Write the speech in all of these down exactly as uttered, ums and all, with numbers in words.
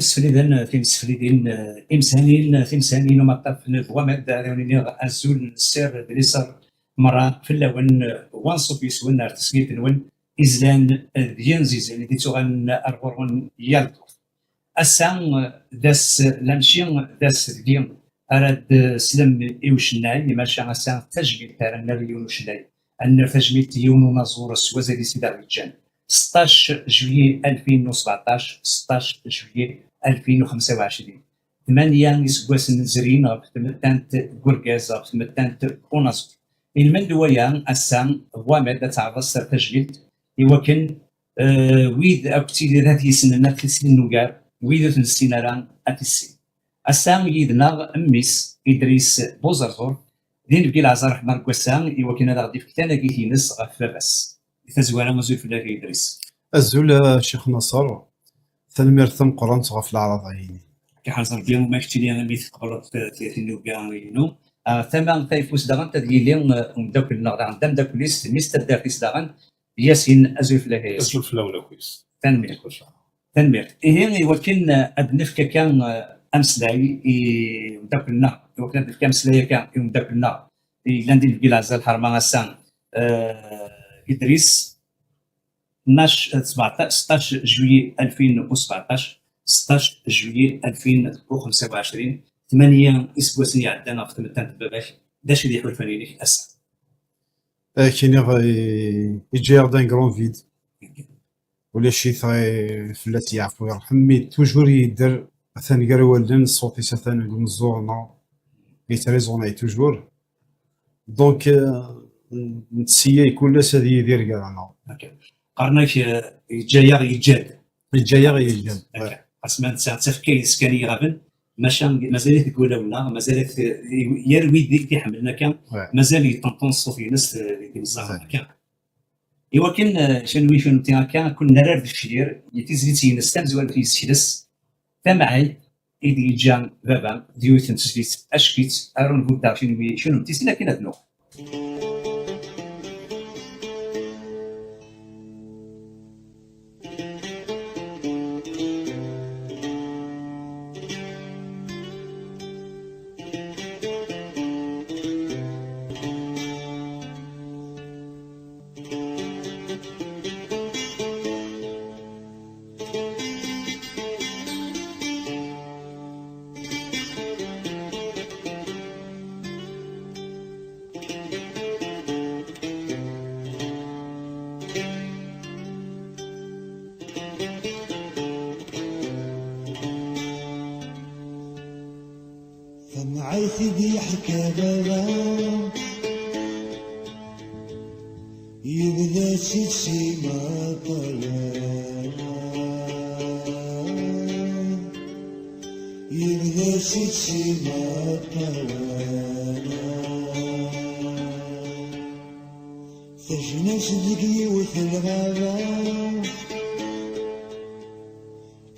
Imsefliden, timseflidin, imeshanin, timeshanin umaṭṭaf n Wamad, ad awen-iniɣ azul n sser d liser merra fell-awen, wa nṣub yes-wen ar tesgilt-nwen, izlan d yinzizen i d-ittuɣalen ar ɣur-wen yal ddurt. Ass-a d ass lamci, d ass deg ara d-slem i ucennay, maca ass-a d tajmilt ara nerr i yiwen ucennay, ad nerr tajmilt i yiwen unaẓur s wazal-is i d aɣ-yeǧǧan. Seṭṭac juillet alfin u sbeɛṭac, seṭṭac juillet alfin u xemsa u ɛecrin. Tmanya iseggasen zrin ɣef tmettant n urgaz, ɣef tmettant n unaẓur. Ilmend n waya, ass-a, Wamad ad teɛreḍ-as tajmilt i wakken, eh, wid akk d tid ad t-yessnen ad t-issinen ugar, wid ur t-nessin ara ad t-issin. Ass-a yid-neɣ mmi-s, Idris Buẓerẓur, d inebgi leɛẓar ḥmar n wass-a, i wakken ad aɣ-d-ifk tanagit-ines ɣef baba-s. Di tazwara, azul fell-ak a Idris. Azul, a Ccix Naṣer. Tanemmirt tameqqrant ɣef leɛraḍa-inu. Akka ḥerz Rebbi, ma keččini imi tqebleḍ t-, t-, tinuga-inu. Ah, tama tayeffust daɣen ad yili, eh, umeddakel-nneɣ daɣen d ameddakel-is, d mmi-s n taddart-is daɣen, Yasin, azul fell-ak a Yasin. Azul fell-awen akk. Tanemmirt. Tanemmirt. Ihi, i wakken, eh, ad nefk akka, eh, ameslay i umeddakel-nneɣ, i wakken ad nefk ameslay akka i umeddakel-nneɣ yellan d inebgi leɛzal ḥerma ass-a, eh, Idris, tnac, eh, sebeɛṭac, seṭṭac juillet alfin u sbeɛṭac, seṭṭac juillet alfin u xemsa u ɛecrin, tmanya iseggasen iɛeddan ɣef tmettant n baba-k, d acu i d iḥulfan-inek ass-a? Ad k-iniɣ, i-, iǧǧa-yaɣ-d un grand vide. Ulac-it, eh, fell-as yeɛfu yerḥem, mais toujours yedder, atan gar wallen, ṣṣut-is atan deg umeẓẓuɣ-nneɣ, yettrizunay toujours. Donc, eh, n-, netta kul ass ad yidir gar-aneɣ. Ok. Qqaren-ak, eh, yeǧǧa-yaɣ, yeǧǧa-d. Yeǧǧa-yaɣ, yeǧǧa-d. Ok. Ouais. Xas ma netta d tafekka-ines kan i iɣaben, maca mazal-it deg wulawen-nneɣ, mazal-it, eh, yal wid i t-iḥemmlen akka, ouais, mazal yeṭṭenṭun ṣṣut-ines, eh, deg imeẓẓaɣen, ouais, akka. Iwakken, eh, kenwi, kennemti akka, ad ken-nerr ar deffir, i tizlit-ines tamezwarut i yessekles, Tamɛayt i d-yeǧǧa baba, d yiwet n tezlit ack-itt, aru nhuddeɣ kenwi, kennemti, sin akin ad nuɣ. Tamɛayt i d-yeḥka baba, yebda-tt-id si maṭala. Yebda-tt-id si maṭala. Tajnant deg yiwet lɣaba,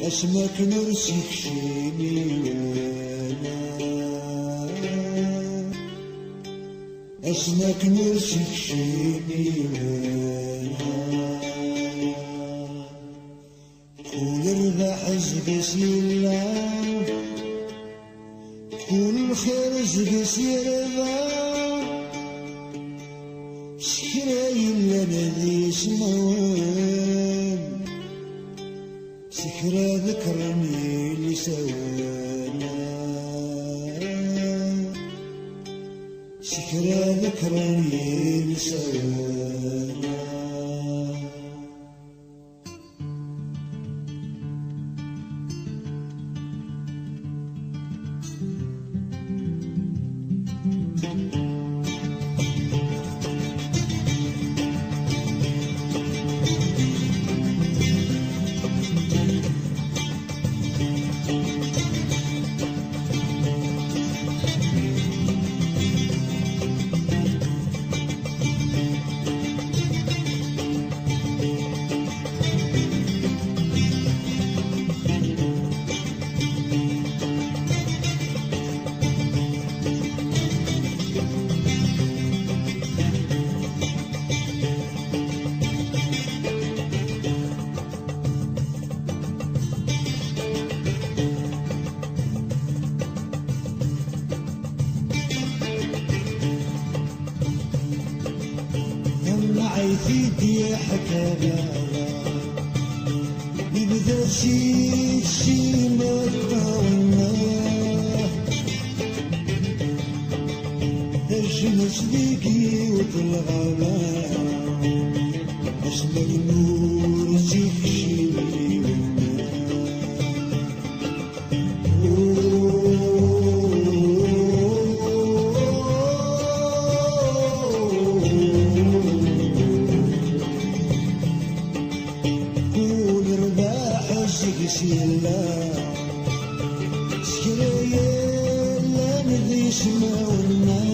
asmi akken ur s-ikcim i wala, asmi akken ur s-ikcim i wala. Kul rrbeḥ seg-s yella, kul lxir seg-s yerba, s kra yellan d ismawen, s kra ḍekkren yilsawen, s kra ḍekkren yilsawen. Yebda-tt-id s imeṭṭawen-nneɣ. Tajmilt deg yiwet lɣaba, asmi ur tt-ikcim yiwen. Kul rrbeḥ seg-s yella, s kra yellan d ismawen-nneɣ.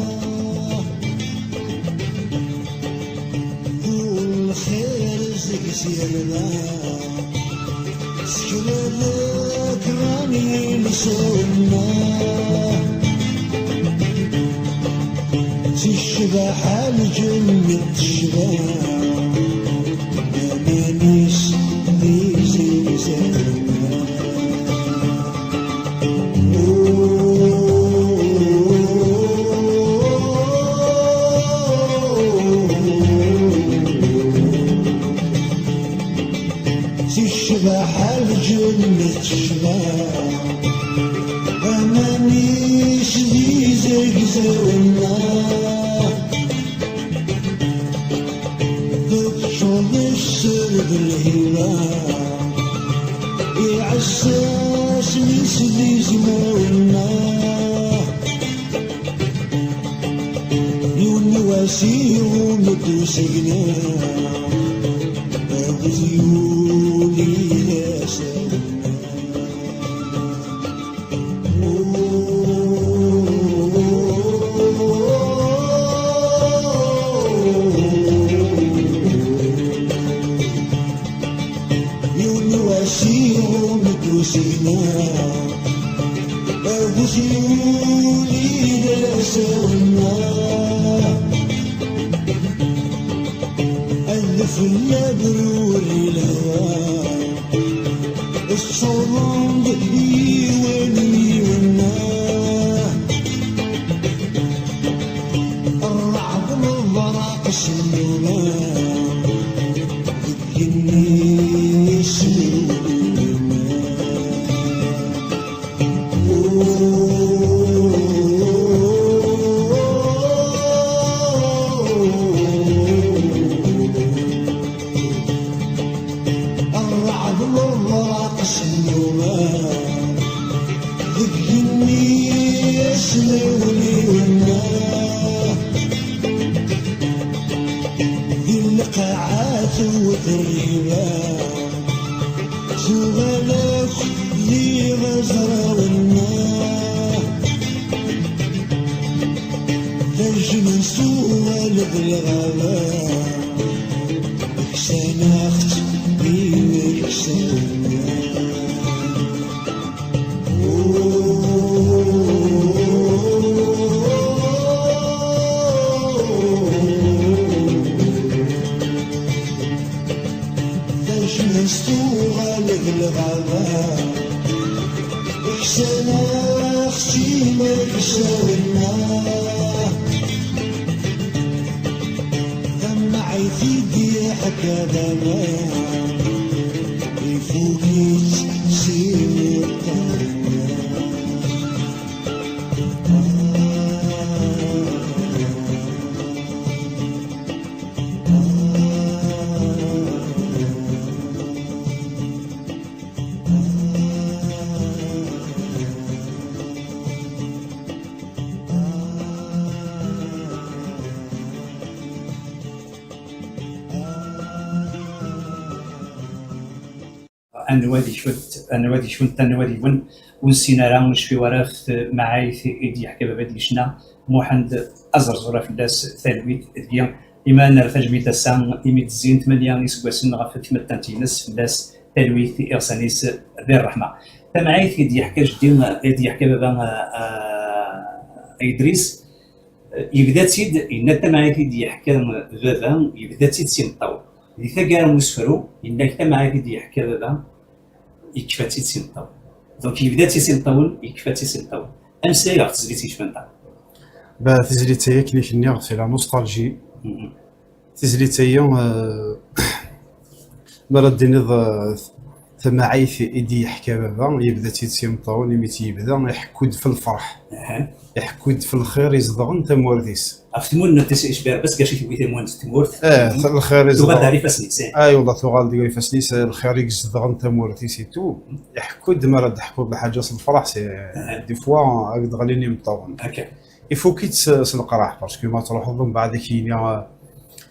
Kul lxir seg-s yella, s kra d kra n yilsawen-nneɣ. Si ccbaḥa lǧennet tecba, aman-is d izegzawen. Si ccbaḥa lǧennet tecba, aman-is d izegzawen-nneɣ. Teččuḍ sser d lhiba, iɛessas mi s d izmawen-nneɣ. Yiwen wass iɣumm-d usigna, agut yuli d asawen. Yiwen wass iɣumm-d usigna, agut yuli d asawen-nneɣ. Adfel abrur i lehwa, ttṣuḍen-d yiwen yiwen. Rreɛd n lberq s nnuba, deg yigenni yesmilwilen. Rreɛd n lberq s nnuba, deg yigenni yesmilwilen. Di lqaɛa tewwet rriba, tuɣal akk d iɣeẓrawen-nneɣ. Tajmilt tuɣal d lɣaba, ksan-aɣ-tt imeksawen. Tajmilt tuɣal d lɣaba, ksan-aɣ-tt imeksawen-nneɣ. Tamɛayt i d-yeḥka d aman, ifuk-itt s imeṭṭawen. Anwa di kunt, anwa di kunt, anwa di wen, ur nessin ara, ur necfi ara ɣef tmaɛayt i d-yeḥka baba d yecna Muḥend Aẓerẓur, fell-as talwit deg-i. Ima nerra tajmilt ass-a imi d-zzin tmanya iseggasen ɣef tmettant-ines, fell-as talwit, iɣsan-is di ṛṛeḥma. Tamɛayt i d-yeḥka jeddi, i d-yeḥka baba, a, a, a Idris, yebda-tt-id, yenna tamɛayt i d-yeḥka baba, yebda-tt-id s imeṭṭawen. Di taggara n usefru, yenna-k tamɛayt i d-yeḥka baba, yekfa-tt-id s imeṭṭawen. Donc, yebda-tt-id s imeṭṭawen, yekfa-tt-id s imeṭṭawen. Ameslay ɣef tezlit yecfan ta. Bah, tizlit-a, akken i k-nniɣ, c'est la nostalgie. Mhm. Tizlit-agi, eh, mi ara d-tiniḍ, eh, tamɛayt i d-yeḥka baba, yebda-tt-id s yimeṭṭawen, imi tt-yebda, iḥekku-d f lferḥ. Iḥekku-d f lxir izedɣen tamurt-is. Ɣef tmunent-is, icbi Rebbi, seg acu i tewwi tamunent n tmurt? Eh, lxir izedɣen. Tuɣal-d ɣer ifassen-is, eh. Ay, wallah, tuɣal-d ɣer ifassen-is, eh, lxir i izedɣen tamurt-is et tout. Iḥekku-d, mi ara d-teḥkuḍ lḥaǧa s lferḥ, c'est, des fois, ad d-ɣlin yimeṭṭawen. Ifuk-itt s, s leqraḥ, parce que ma truḥeḍ mbeɛd ad k-yini, eh,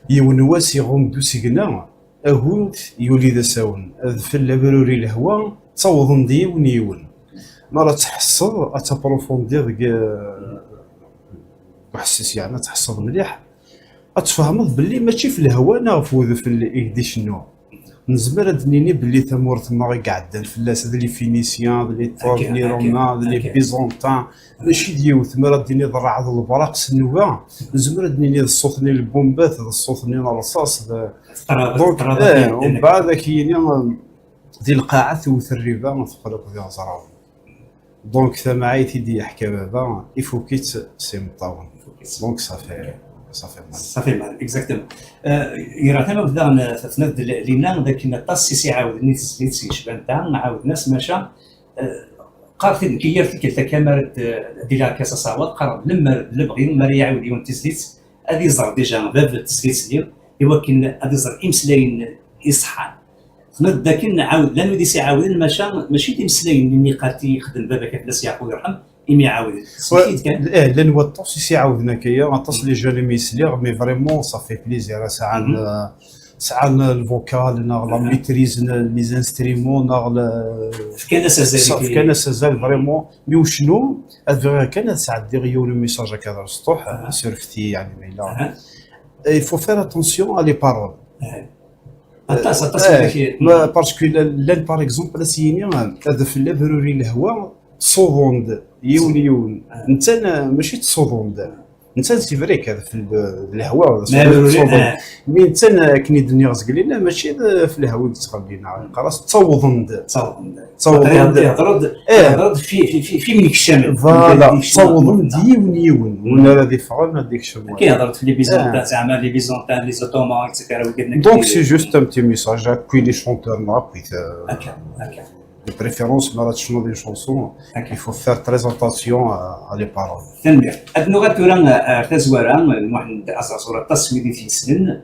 yiwen wass iɣum-d usegna, agut yuli d asawen, adfel abruri lehwa, ttawḍen-d yiwen yiwen. Mi ara tḥesseḍ, ad tapṛufundiḍ deg, eh, uḥessis, yeɛni ad tḥesseḍ mliḥ, ad tfehmeḍ belli mačči f lehwa neɣ f udfel i k-d-icennu. Nezmer ad d-nini belli tamurt-nneɣ i iɛeddan fell-as d les Phéniciens, d les Turcs, d les Romains, d les Byzantins, mačči d yiwet. Mi ara d-nini d rreɛd, d lebraq s nnuba, nezmer ad d-nini d ṣṣut-nni n lbumbat, d ṣṣut-nni n rrṣaṣ, d... Donc, eh, umbeɛd ad k-yini, eh, di lqaɛa tewwet rriba, teqqel akk d iɣeẓrawen. Donc, tamɛayt i d-yeḥka baba, ifuk-itt s imeṭṭawen. Donc, ça fait, ça fait mal. Ça fait mal, exactement. Euh, ira tamawt daɣen, euh, tafnad d Lina, d akken aṭas i s-iɛawden i tezlit yecban ta, ɛawden-as, maca, euh, qqar-t-id nekk yir tikkelt akka mi ara d-, d-iliɣ akka s asawaḍ, qqareɣ lemmer d lebɣi, mi ara iɛawed yiwen tizlit, ad iẓer déjà bab n tezlit-nni, i wakken ad iẓer imeslayen iṣeḥḥan. Tnad dakken nɛawed, llan wid i s-iɛawden, maca mačči d imeslayen-nni qqar-t i yexdem baba-k, ad fell-as yeɛfu yerḥem, imi iɛawed. Slet-iyi-d kan. Eh, llan waṭas i s-iɛawden akka, aṭas les jeunes imi sliɣ, mais vraiment, ça fait plaisir. Sɛan, euh, sɛan le vocal, neɣ la maîtrise n les instruments, neɣ le... Fkan-as azal. Fkan-as azal, vraiment. Mi ucnu, ad bɣiɣ kan ad sɛeddiɣ yiwen n message akka d sṭuḥ, surfet-iyi, yeɛni, ma yella. Il faut faire attention à les paroles. Aṭas, aṭas, eh, ma, parce que la, llan, par exemple, la s-yini, eh, adfel abruri lehwa, ṣṣuḍun-d yiwen yiwen. Netta, eh, mačči d ṣṣuḍun-d. Netta, c'est vrai, adfel d, d lehwa, ṣṣuḍun-d. Mais netta, eh, akken i d-nniɣ zgelli, mačči d f lehwa i yettɣellin, qqar-as ttawḍen-d. Ttawḍen-d. Ttawḍen-d. Ihḍer-d, eh, ihḍer-d fi, fi, fi, fi mnekcamen. Voilà, ttawḍen-d yiwen yiwen. Win ara d-iffɣen ad d-ikcem. Akka ihḍer-d f les Byzantins, zeɛma les Byzantins, les Ottomans, et cetera. Donc, c'est juste un petit message à tous les chanteurs, non, puis, euh, de préférence, mi ara tecnuḍ une chanson, il faut faire très attention à, à les paroles. Tanemmirt. Ad nuɣal tura ar tazwara, Muḥend Aẓerẓur, aṭas wid i t-yessnen.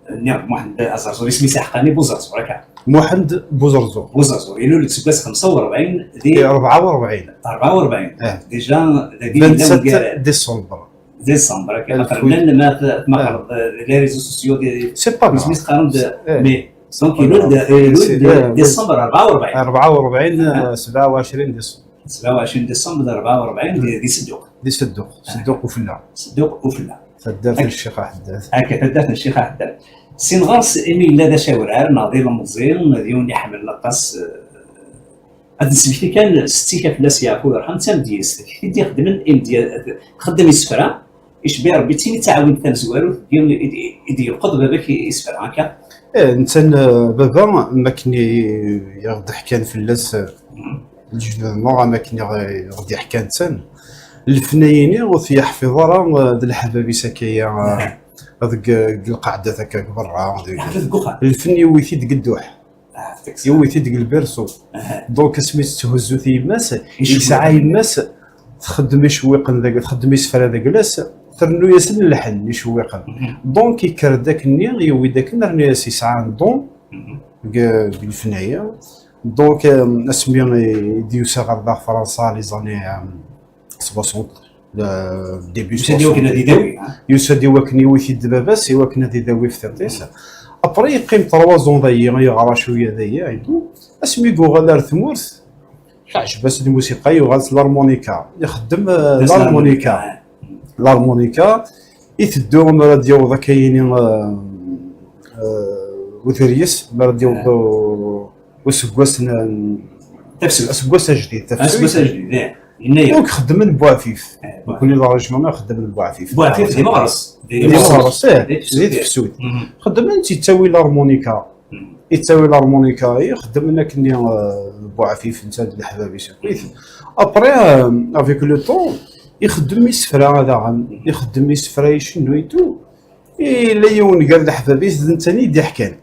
Nniɣ-d Muḥend Aẓerẓur, isem-is aḥeqqani Buẓerẓur, akka? Muḥend Buẓerẓur. Buẓerẓur, ilul-d seg wass xemsa u rebɛin di rebɛa u rebɛin. Rebɛa u rebɛin. Eh. Déjà, dagi yella wemgarad. Vingt-sept décembre. Décembre, akka. Xaṭer llan ma tmaqreḍ, eh, les réseaux sociaux, c'est pas grave. Isem-is qqaren-d, eh, mais, donc, ilul-d, ilul-d décembre rebɛa u rebɛin. Rebɛa u rebɛin, eh, sebɛa u ɛecrin décembre. Sebɛa u ɛecrin décembre rebɛa u rebɛin di, di Sedduq. Di Sedduq, Sedduq Ufella. Sedduq Ufella. Taddart n Ccix Aḥeddad. Akka, taddart n Ccix Aḥeddad. Sin ɣer-s, imi yella d acawrar, neɣ d ilemẓi, d yiwen iḥemmlen aṭas, eh, ad d-nesmekti kan setti-k ad fell-as yeɛfu yerḥem, d tamedyazt i d-ixeddmen imedya-, txeddem isefra, icebbi Rebbi, d tin i d taɛwint tamezwarut i d-, i d-, i d-yelqeḍ baba-k i, isefra, akka? Eh, netta, eh, baba, am akken i, i ɣ-d-ḥkan fell-as, eh, lejdud-nneɣ, am akken i ɣ-, i ɣ-d-iḥka netta. Lefnayini ur t-yeḥfiḍ ara, eh, d leḥbab-is akka, eh, deg, deg lqaɛdat akka deg berra, deg... Yeḥbes deg uxxam. Lfen yewwi-t-id deg dduḥ. Yewwi-t-id deg lbirṣu. Donc, asmi tetthuzzu-t yemma-s, yesɛa yemma-s txeddem icewwiqen, txeddem isefra d agla-s, trennu-yasen lḥenn icewwiqen. Donc, yekker-d akkenni, yewwi-d akken, rnu-yas yesɛa un don deg, deg lefnaya. Donc, euh, asmi i d-yusa ɣer da Fransa, les années, euh, soixante, le début soixante. Yusa-d i wakken ad idawi, ha? Yusa-d i wakken yewwi-t-id baba-s, i wakken ad idawi f tiṭ-is. Après, yeqqim trois ans dayi, yeɣra cwiya dayi, et tout. Asmi i yuɣal ar tmurt, teɛjeb-as lmusiqa, yuɣal s l'armonica. Ixeddem, euh, l'armonica. L'armonica, iteddu, mi ara d-yaweḍ akka yini, euh, euh, uderyes, mi ara d-yaweḍ, euh, useggas n, n, tafsut. Aseggas ajdid, tafsut. Aseggas ajdid, eh. Yenna-yak. Donc, xeddmen buɛfif. Eh, buɛfif. Nekkni d arejjun xeddmen buɛfif. Buɛfif, di meɣres. Di meɣres, eh, di tefsut. Xeddmen-tt, yettawi l'armonica. Yettawi l'armonica, eh, xeddmen akkenni, eh, buɛfif, netta d leḥbab-is akkit. Après, euh, avec le temps, ixeddem isefra daɣen. Ixeddem isefra, icennu et tout. Yella yiwen gar leḥbab-is d netta i d-iḥkan.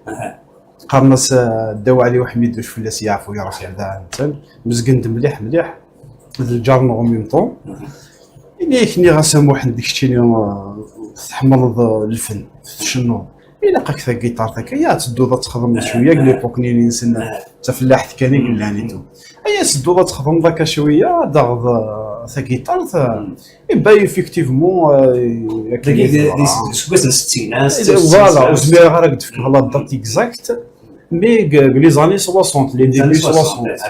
Qqaren-as, eh, Dda Waɛli Uḥmiduc, fell-as yeɛfu yerḥem, d netta. Mezgen-d mliḥ, mliḥ. D lǧar-nneɣ en même temps. Ini-ak, nniɣ-as, a Muḥend, keččini, eh, tḥemmleḍ, eh, lfen, tcennuḍ. Ilaq-ak tagiṭart akka, ya, ad tedduḍ ad txedmeḍ cwiya, deg l'époque-nni nsen d tafellaḥt kan i yellan et tout. Ay, ad tedduḍ ad txedmeḍ akka cwiya, ad taɣeḍ, eh, tagiṭart, eh, et ben, effectivement, eh, akken i d-yeḍra. Deg iseggasen settin, ah, voilà, ur zmireɣ ara ad k-d-fkeɣ la date exacte, mais deg, deg les années soixante, les débuts soixante.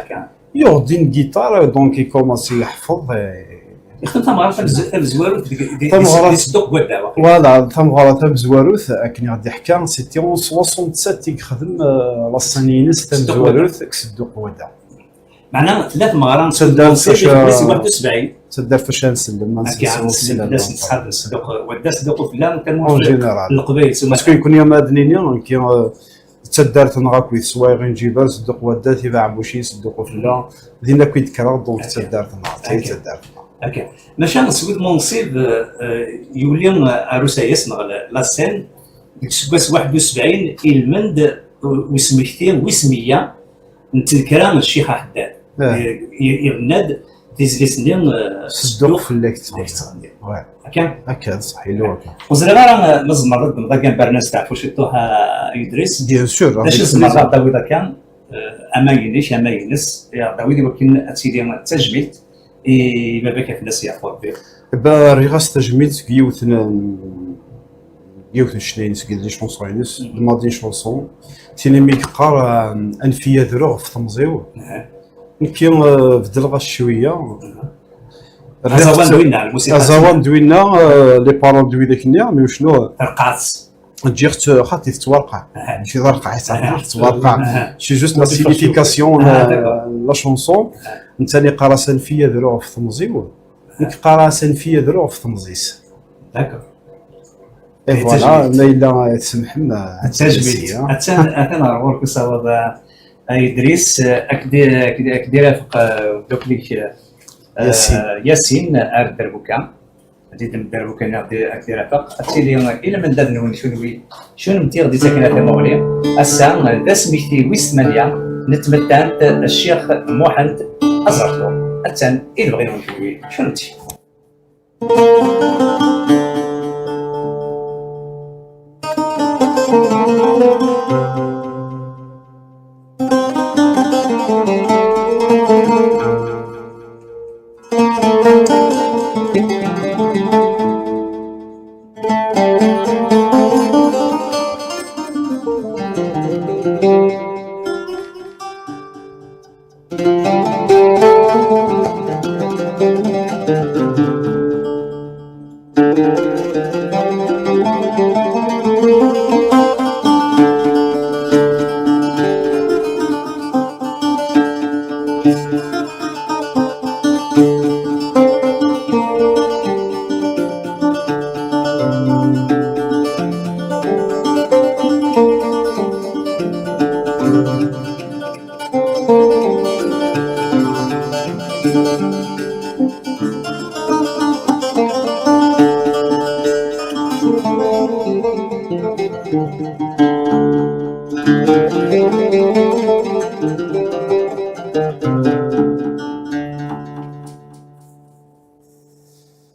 Yuɣ-d une guitare, donc il commence yeḥfeḍ, eh, Yexdem tameɣra tamez-, tamezwarut deg, deg, deg, tameɣra, deg Sedduq Wadda, waqila. Voilà, tameɣra tamezwarut, akken i ɣ-d-iḥka, c'était en soixante-sept i yexdem, eh, la scène-ines tamezwarut deg Sedduq Wadda. Meɛna tella tmeɣra n Sedduq Wadda, waḥed u sebɛin. Taddart fac ad nsellem, ad nsellem fell-as, nsellem fell-as, Sedduq Wadda, Sedduq Ufella, en général. Leqbayel s umata. Parce que nekkni, ma ad nini, nekki, eh, d taddart-nneɣ akkit, swayeɣ Inǧibar, Sedduq Wadda, Tibeɛbucin, Sedduq Ufella, din akk i d-kkreɣ, donc d taddart-nneɣ, d taddart-nneɣ. Akka. Maca s wid Munsib, eh, yuli, eh, ar usayes neɣ la, la scène, deg useggas waḥed u sebɛin, ilmend, eh, usmekti wis meyya n tnekra n Ccix Aḥeddad. Eh. I, i, iɣenna-d tizlit-nni, eh, Sedduq fell-ak ttɣenniɣ. Akka? Akka, d ṣṣeḥ, yella wakka. Ur ẓriɣ ara, eh, ma tzemreḍ ad d-temḍagan Berna Steɛfu ciṭuḥ, a Idris. Bien sûr, d acu tzemreḍ ad d-tawiḍ akka, eh, ama inek, ama ines, i aɣ-d-tawiḍ i wakken ad tili d tajmilt i baba-k, ad fell-as yeɛfu Rebbi. Ba, rriɣ-as tajmilt deg yiwet n, yiwet n ccna-ines, deg les chansons-ines, d maḍi n chanson. Tin imi yeqqar, eh, anef-iyi ad ruɣ ɣef temẓi-w. Nekki, eh, beddleɣ-as cwiya. Aẓawan d winna, lmusika. Aẓawan d winna, eh, les paroles d widak-nni, mais wecnu? Terqeɛ-tt. Ǧǧiɣ-tt, xaṭi tettwarqeɛ. Mačči d arqeɛ i tettwarqeɛ. C'est juste la signification, eh, la chanson. Netta yeqqar-as anef-iyi ad ruɣ ɣef temẓi-w. Nekk qqareɣ-as anef-iyi ad ruɣ ɣef temẓi-s. D'accord. Et voilà, ma yella tsemḥem, eh, ad tt-id-nsi. Attan, atan ɣer ɣur-k usawaḍ, eh, a Idris, eh, ad k-d-, ad k-d-, ad k-d-irafeq, eh, udakkel-ik, eh, Yasin. Yasin ar dderbuka. Ad d-idem dderbuka-nni ad k-d-irafeq. Ad tili i lmendad-nwen kunwi, kunemti i ɣ-d-ittaken ar tamuɣli. Ass-a, d asmekti wis tmanya n tmettant Ccix Muḥend Azerṭur. Attan i lebɣi-nwen kunwi, kunemti.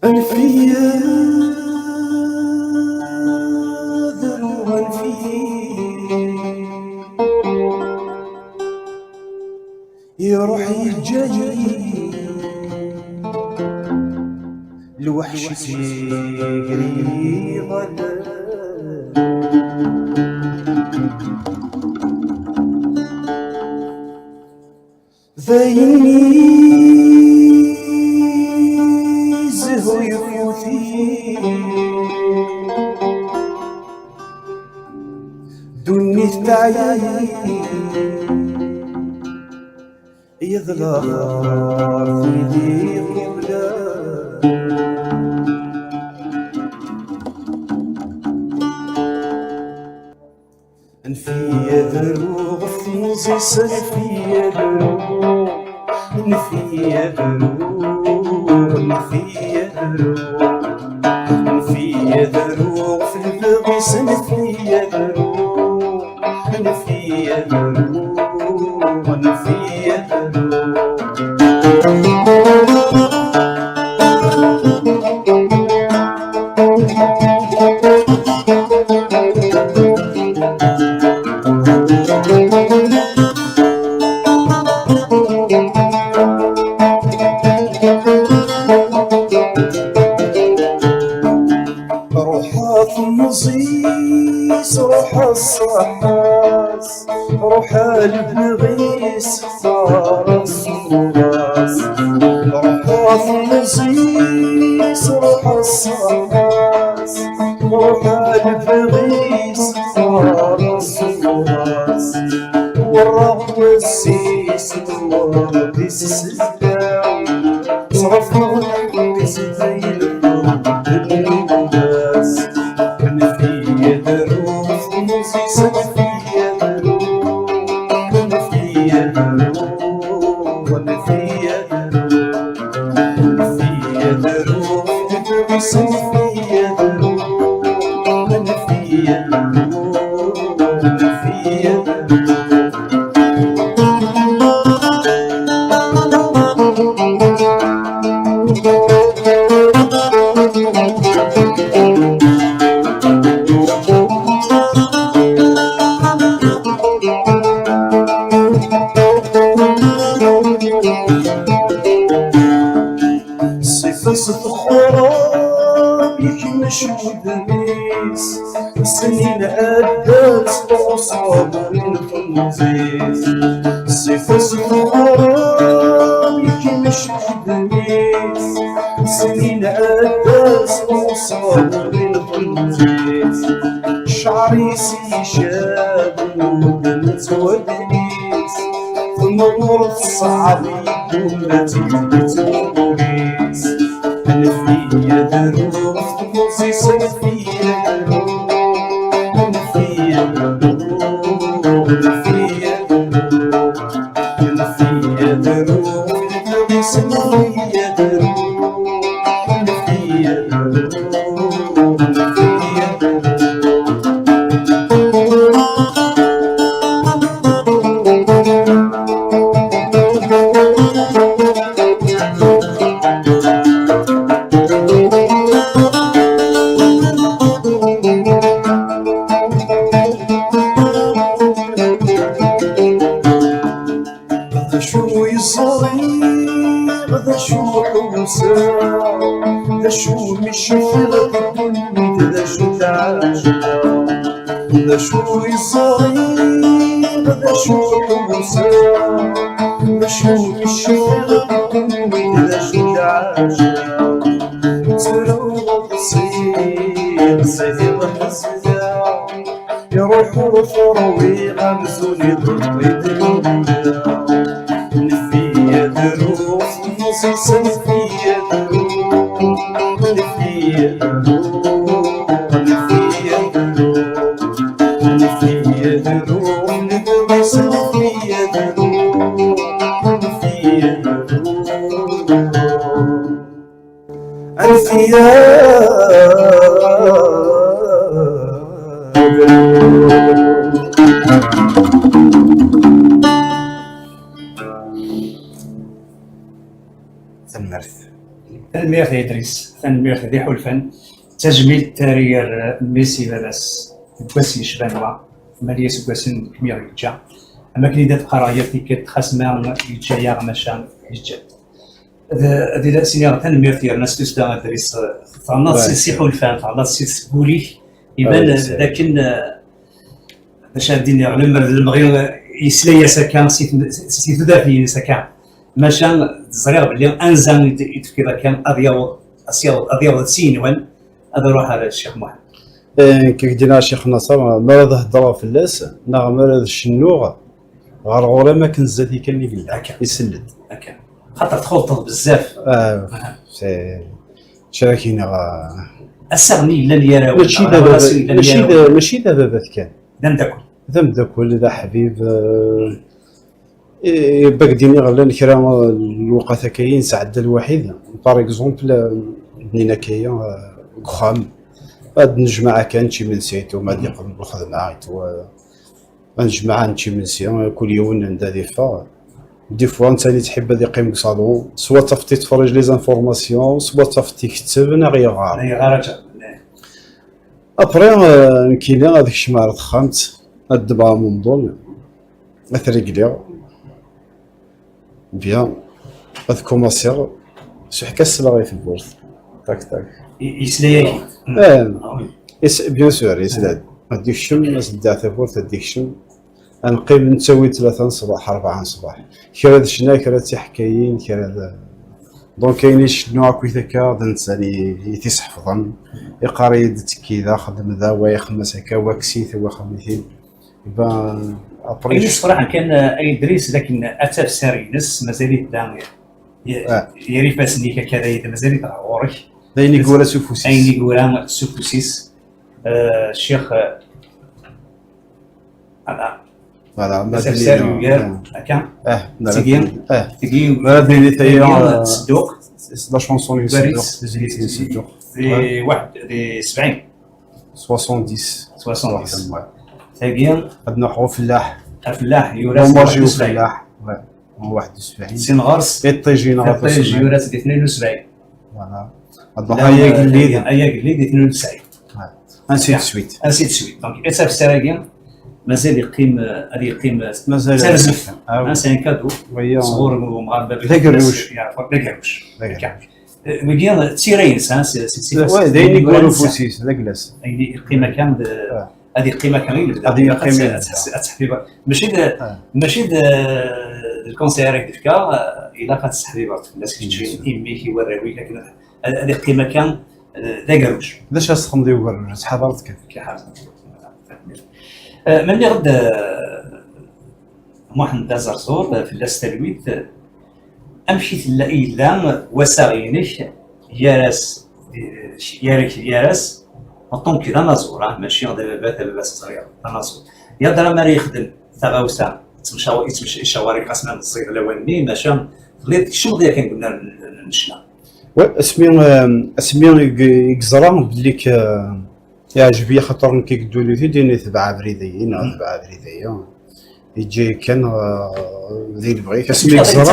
Anef-iyi ad ruɣ, anef-iyi. Iruḥ yeǧǧa-yi lweḥc i tigri iḍallen. D ayen i zhu yefut-iyi. Ddunit teɛya-yi, yeḍla ɣer tid iqublen. Anef-iyi ad ruɣ ɣef temẓi-s, anef-iyi ad ruɣ, anef-iyi ad ruɣ, anef-iyi ad ruɣ, anef-iyi ad ruɣ ɣef lebɣi-s, Ruḥ temẓi-s, ruḥ ṣṣeḥḥa-s, ruḥ lebneɣ-is, xtar ṣṣura-s. Ruḥ temẓi-s, ruḥ ṣṣeḥḥa-s, ruḥ lebneɣ-is, xtar ṣṣura-s. Werraɣ wass-is, werraɣ-is sslam. Sɣefreɣ lḥeqq-is d ayla-w d nnuba-s. Anef-iyi ad ruɣ f tmuẓi-s, anef-iyi ad ruɣ, anef-iyi ad ruɣ, anef-iyi ad ruɣ, anef-iyi ad ruɣ f tmuẓi-s, anef-iyi ad ruɣ, anef-iyi ad ruɣ, anef-iyi ad ruɣ. Ṣṣifa-s txuṛ, yekmec wudem-is. Snin ɛeddan s tɣeṣṣab n temẓi-s. Ṣṣifa-s txuṛ, yekmec wudem-is. Snin ɛeddan s tɣeṣṣab n temẓi-s. Ccɛer-is icab wudem-is. Tmurt ṣṣɛab yeggumma ad tt-id-yettwuris. Anef-iyi ad ruɣ f tmuẓi-s, anef-iyi ad ruɣ, anef-iyi ad ruɣ, anef-iyi ad ruɣ, anef-iyi ad ruɣ f tmuẓi-s, anef-iyi ad ruɣ, anef-iyi ad ruɣ, anef-iyi ad ruɣ. D acu i ẓriɣ, d acu ḥusseɣ, d acu mi cfiɣ di ddunit, d acu tɛejbeɣ. D acu i ẓriɣ, d acu ḥusseɣ, d acu mi cfiɣ di ddunit, d acu tɛejbeɣ. Ttruɣ ṭṭsiɣ, ẓriɣ ḥezneɣ. Iruḥ ur t-ṛwiɣ amzun iḍelli d lmunda. Anef-iyi ad ruɣ f tmuẓi-s, anef-iyi ad ruɣ, anef-iyi ad ruɣ, anef-iyi ad ruɣ, anef-iyi ad ruɣ, anef-iyi ad ruɣ, anef-iyi ad ruɣ. Anef-iyi. Tanemmirt. Tanemmirt a Idris, tanemmirt d iḥulfan. D tajmilt ara yerr mmi-s i baba-s deg wass yecban wa, tmanya iseggasen deg mi ɣ-yeǧǧa. Am akken i d ad qqareɣ yal tikkelt, xas ma yeǧǧa-yaɣ, maca yeǧǧa-d. Ad, ad ila-, as-iniɣ tanemmirt yerna s tussda, Adris, eh, teɣnaḍ s, s iḥulfan, teɣnaḍ s, s wul-ik, iban d akken, eh, d acu ad d-iniɣ, lemmer d lemɣi, eh, yesla-yas akka si, si tudert-ines akka, maca ẓriɣ belli anza i d, i d-tefkiḍ akka ad yaweḍ, ad s-yaweḍ, ad yaweḍ s yigenwan, ad iruḥ ar Ccix Muḥend. Eh, nekk ak-d-iniɣ a Ccix Naṣer, mi ara d-heddreɣ fell-as, neɣ mi ara d-cennuɣ, ɣer ɣur-i am akken zdat-i kan i yella. Akka. Isell-d. Akka. Xaṭer txulṭeḍ bezzaf. Ah, c'est, maca ad ak-iniɣ, ah, assaɣ-nni yellan gar-awen, mačči d neɣ ababat, ass-nni yellan mačči d, gar-awen. Mačči d ababat kan. D ameddakel. D ameddakel, d aḥbib, eh, i, i bak d-iniɣ llan kra, eh, lewqat akka i nesɛedda lwaḥid. Par exemple, eh, bnin akka, eh, deg uxxam. Ad nejmaɛ akka, nečč imensi, et tout, ma ad yeqḍeb lxedma, et tout, eh, Ad nejmeɛ ad nečč imensi, kul yiwen anda ad iffeɣ. Des fois, netta li tḥib ad iqqim deg usalon, soit tafeḍ ittferrij les informations, soit tafeḍ iketteb neɣ yeɣɣar. Yeɣɣar aǧa. Après, euh, nekkini ad kecmeɣ ar texxamt, ad ddmeɣ amumḍun, ad t-regliɣ. Bien, ad kumaṣiɣ s uḥka sleɣ i tewwurt. Tak, tak. Yesla-yak. Eh, bien sûr, yesla-d. Ad d-ikcem, ad s-ddeɛ tawwurt, ad d-ikcem. Ad neqqim nettawi tlata n ṣṣbeḥ, rebɛa n ṣṣbeḥ. Kra d ccna, kra d tiḥkayin, kra d... Donc, ayen i cennuɣ akkit akka, d netta i, i t-iseḥfḍen. Iqqar-iyi-d ttekki da, xdem da, wa ixemmes akka, wa kkes-it, wa xdem-it-in. Ben, après, ini ṣṣraḥ kan, eh, ay Idris, d akken ad tafsar-ines, mazal-it da, yer ifassen-ik akka, d ayen mazal-it ɣer ɣur-k. D ayen i yura s ufus-is. Ayen i yura s ufus-is. Eh, ccix, eh, voilà. Voilà, ma d-nini, yugar, akka. Ah, tigi, tigi, ma d-nini, tagi, eh, Sedduq. La chanson n Sedduq, tizlit n Sedduq. Di waḥed, di sebɛin. Soixante-dix. Soixante-dix. Tagi. Ad nruḥ ɣer Fellaḥ. Fellaḥ, yura. Hommage i Fellaḥ. Ouais. Waḥed u sebɛin. Sin ɣer-s. Iṭij, yura-tt di tnin u sebɛin. Voilà. Ad nruḥ ay agellid. Ay agellid di tnin u sebɛin. Ouais. Ainsi de suite. Ainsi de suite. Donc, asafsar-agi, mazal yeqqim, eh, ad yeqqim, eh, mazal d tarzeft. Ah, oui. C'est un cadeau. Sɣur umɣar baba. D agerruj. Yeɛfer, d agerruj. D agerruj. Wigi d tira-ines, ha, s, s, s, ouais, d ayen i yura ufus-is, d agla-s. Ayen i yeqqim akka, d, ad yeqqim akka i lebda. Ad yeqqim i lebda. Ad teḥbibeḍ. Mačči d, mačči d, d lkunṣir ara k-d-fkeɣ, ilaq ad tesseḥbibeḍ fell-as kečč, i mmi-k, i warraw-ik, akken ad, ad yeqqim akka, d agerruj. D acu ara s-texdmeḍ i ugerruj? Ttḥadareḍ kan. Melmi ɣ-d Muḥend Azerẓur, fell-as talwit. Amek i tella, i yella wassaɣ-inek gar-as, gar-ak, gar-as, en tant que d anaẓur, ah, mačči d ababat, ababat ẓriɣ, d anaẓur. Yadra mi ara yexdem taɣawsa, yettemcaw-, yettemc-, yecawar-ik ɣas ma meẓẓiy lawan-nni, maca telliḍ tkecmeḍ yakan deg unnar n, n, n ccna. Wa, asmi, eh, asmi i g-, i yeẓra belli k-, eh, Yeɛjeb-iyi axaṭer nekk deg ddunit i d-ini tebɛ abrid-agi, neɣ tebɛ abrid-agi. Yeǧǧa-yi kan, uh, di lebɣi-k. Asmi yeẓra.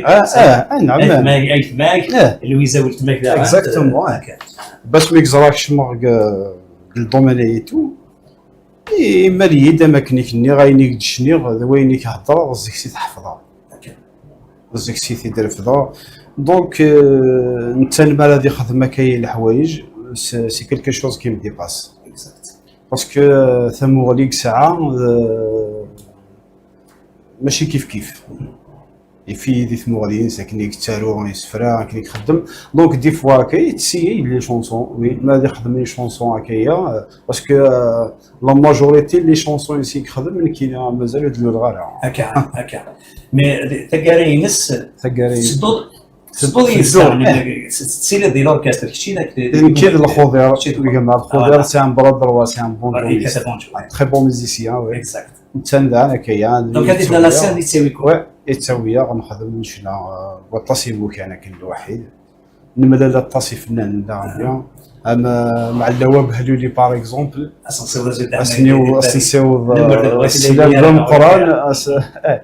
Ah, ah, ah, neɛma. Aytma-k, aytma-k, Lwiza weltma-k daɣen. Exactement, ah. Bas mi yeẓra kecmeɣ deg, deg ldomaine-agi et tout, imal-iyi-d am akken i k-nniɣ, ayen i k-d-cniɣ, d wayen i k-heddreɣ, zik si t-ḥefḍeɣ. Zik si t-id-refdeɣ. Donc, euh, netta mi ara ad ixdem akka i leḥwayeǧ, c'est, c'est quelque chose qui me dépasse. Exact. Parce que, euh, tamuɣli i yesɛa, euh, mačči kif kif. Yif-iyi di tmuɣli-ines, akken i yettaru isefra, akken i ixeddem. Donc, des fois, akka, yettessiyi les chansons, oui, ma ad ixdem les chansons akka, euh, parce que, euh, la majorité les chansons-ines i yexdem, nekkini mazal ur d-luleɣ ara. Akka, akka. Mais taggara-ines, taggara-ines, tedduḍ, tedduḍ yid-s, tettiliḍ di l'orchestre, kečči d, nekki d Lxudir, kečči d, gma Lxudir, c'est un bras droit, c'est un bon violoniste. Très bon musicien, oui. Exact. Netta daɣen akka, ya. Donc, ad la scène, yettawi-ken. Ouais, yettawi-aɣ, nexdem lecna, euh, waṭas imukan akken lwaḥid. Nemlal aṭas ifennanen daɣen, ya. Am, euh, Mɛellawa Behluli, par exemple. Ad s-nsiweḍ, euh, sslam d ameqqran, as-, eh,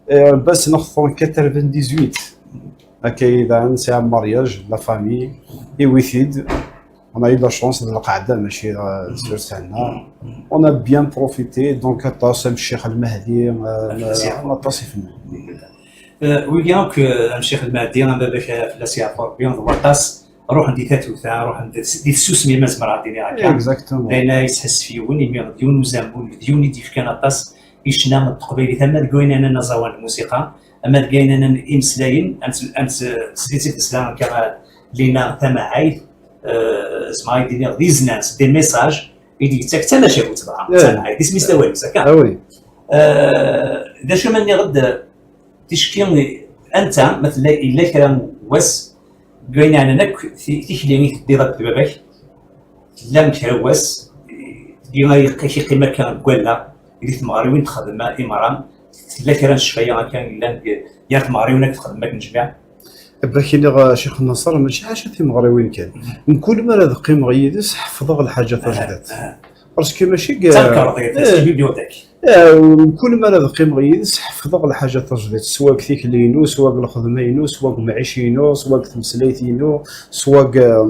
eh, bas neɣ en quatre-vingt-dix-huit. Akka i daɣen, c'est un mariage, la famille, iwwi-t-id. On a eu la chance de lqaɛda, mačči, euh, sur scène. On a bien profité, donc aṭas am Ccix Lmehdi, euh, aṭas ifennanen. Euh, wigi akk, euh, am Ccix Lmehdi, am baba-k, euh, fell-as yeɛfu Rebbi, d waṭas, ruḥen di Tatut, ah, ruḥen di, di tsusmi, ma zemreɣ ad d-iniɣ akka. Exactement. D ayen ara yesḥassef yiwen, imi d yiwen uzamul, d yiwen i d-yefkan aṭas i ccna n teqbaylit, ama deg wayen anan aẓawan, lmusiqa, ama deg wayen anan imeslayen, am s-, am s-, teslit i tesla akka, Lina Tamɛayt, euh, zemreɣ ad d-iniɣ d iznan, c'est des messages i d-yettak d tamacahut dɣa, Tamɛayt, isem-is lawan-is, akka. Ah oui. Euh, d acu ma nniɣ-d, ticki, anta, ma tella, yella kra n wass, deg wayen yeɛnan akk ti-, tikli i teddiḍ akked baba-k, tella kra n wass, i, i k-yeqqim akka deg wallaɣ, di tmeɣriwin texdem i meṛṛa, tella kra n ccfaya akka yellan deg, gar tmeɣriwin akk texdem akken jmiɛ? Ad ak-iniɣ, a Ccix Naṣer, mačči ḥaca timeɣriwin kan. Mkul mi ara d-qqimeɣ yid-s, ḥeffḍeɣ lḥaǧa tajdidt. Parce que mačči deg, d tamkarḍit, eh, c'est une bibliothèque. Eh, kul mi ara d-qqimeɣ yid-s, ḥeffḍeɣ lḥaǧa tajdiṭ, swa deg tikli-inu, swa deg lxedma-inu, swa deg umɛic-inu, swa deg tmeslayt-inu, swa deg, eh,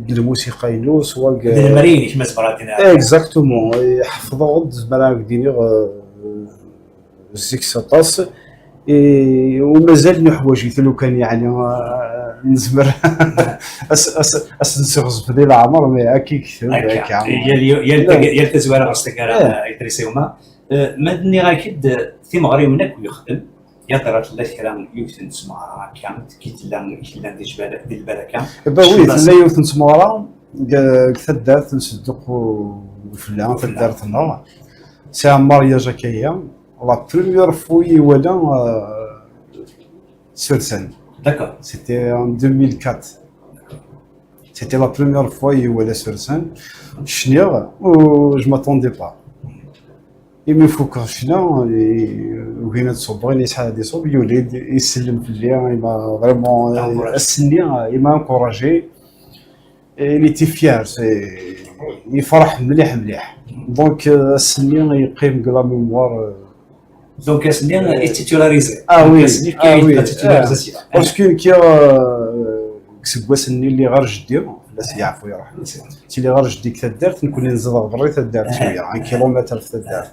deg lmusiqa-inu, swa deg, d lemri-inek, ma zemreɣ ad d-iniɣ. Exactement. Eh, ḥeffḍeɣ-d, zemreɣ ad ak-d-iniɣ, eh, zik s aṭas. Eh, u mazal nuḥwaǧ-it lukan, yeɛni, eh, nezmer as, as, as nsiɣzef di leɛmer, mais akka i yekteb, akka. Akka. Yal, yal, yal tazwara ɣer-s taggara, eh, Idris Iwma. Eh, ma d-nniɣ-ak-d, eh, timeɣriwin akk yexdem, yaḍra tella kra yiwet n tmeɣra akka, ki tella, i yellan di Jbal, di Lbaraka. Eh ben oui, tella yiwet n tmeɣra, deg, deg taddart n Sedduq u, Ufella, taddart-nneɣ. C'est un mariage akaya. La première fois i wala, euh, sur scène. D'accord. C'était en deux mille quatre. C'était la première fois i wala sur scène. Cniɣ, u je m'attendais pas. Imi fukeɣ ccna, i, ugin ad ṣubbeɣ, ini yesɛa ad iṣub, yuli-d, isellem fell-i, il m'a vraiment, ass-nni, il m'a encouragé. Et il était fier, c'est, yefreḥ mliḥ, mliḥ. Donc, euh, ass-nni yeqqim deg la mémoire, euh. Donc, ass-nni, euh, i titularisé. Ah oui, ass-nni, ah oui, la titularisation. Parce que nekki, euh, seg wass-nni lliɣ ɣer jeddi, fell-as yeɛfu yerḥem. Ttiliɣ ɣer jeddi deg taddart, nekkni nezdeɣ berri taddart, cwiya, un kilomètre f taddart.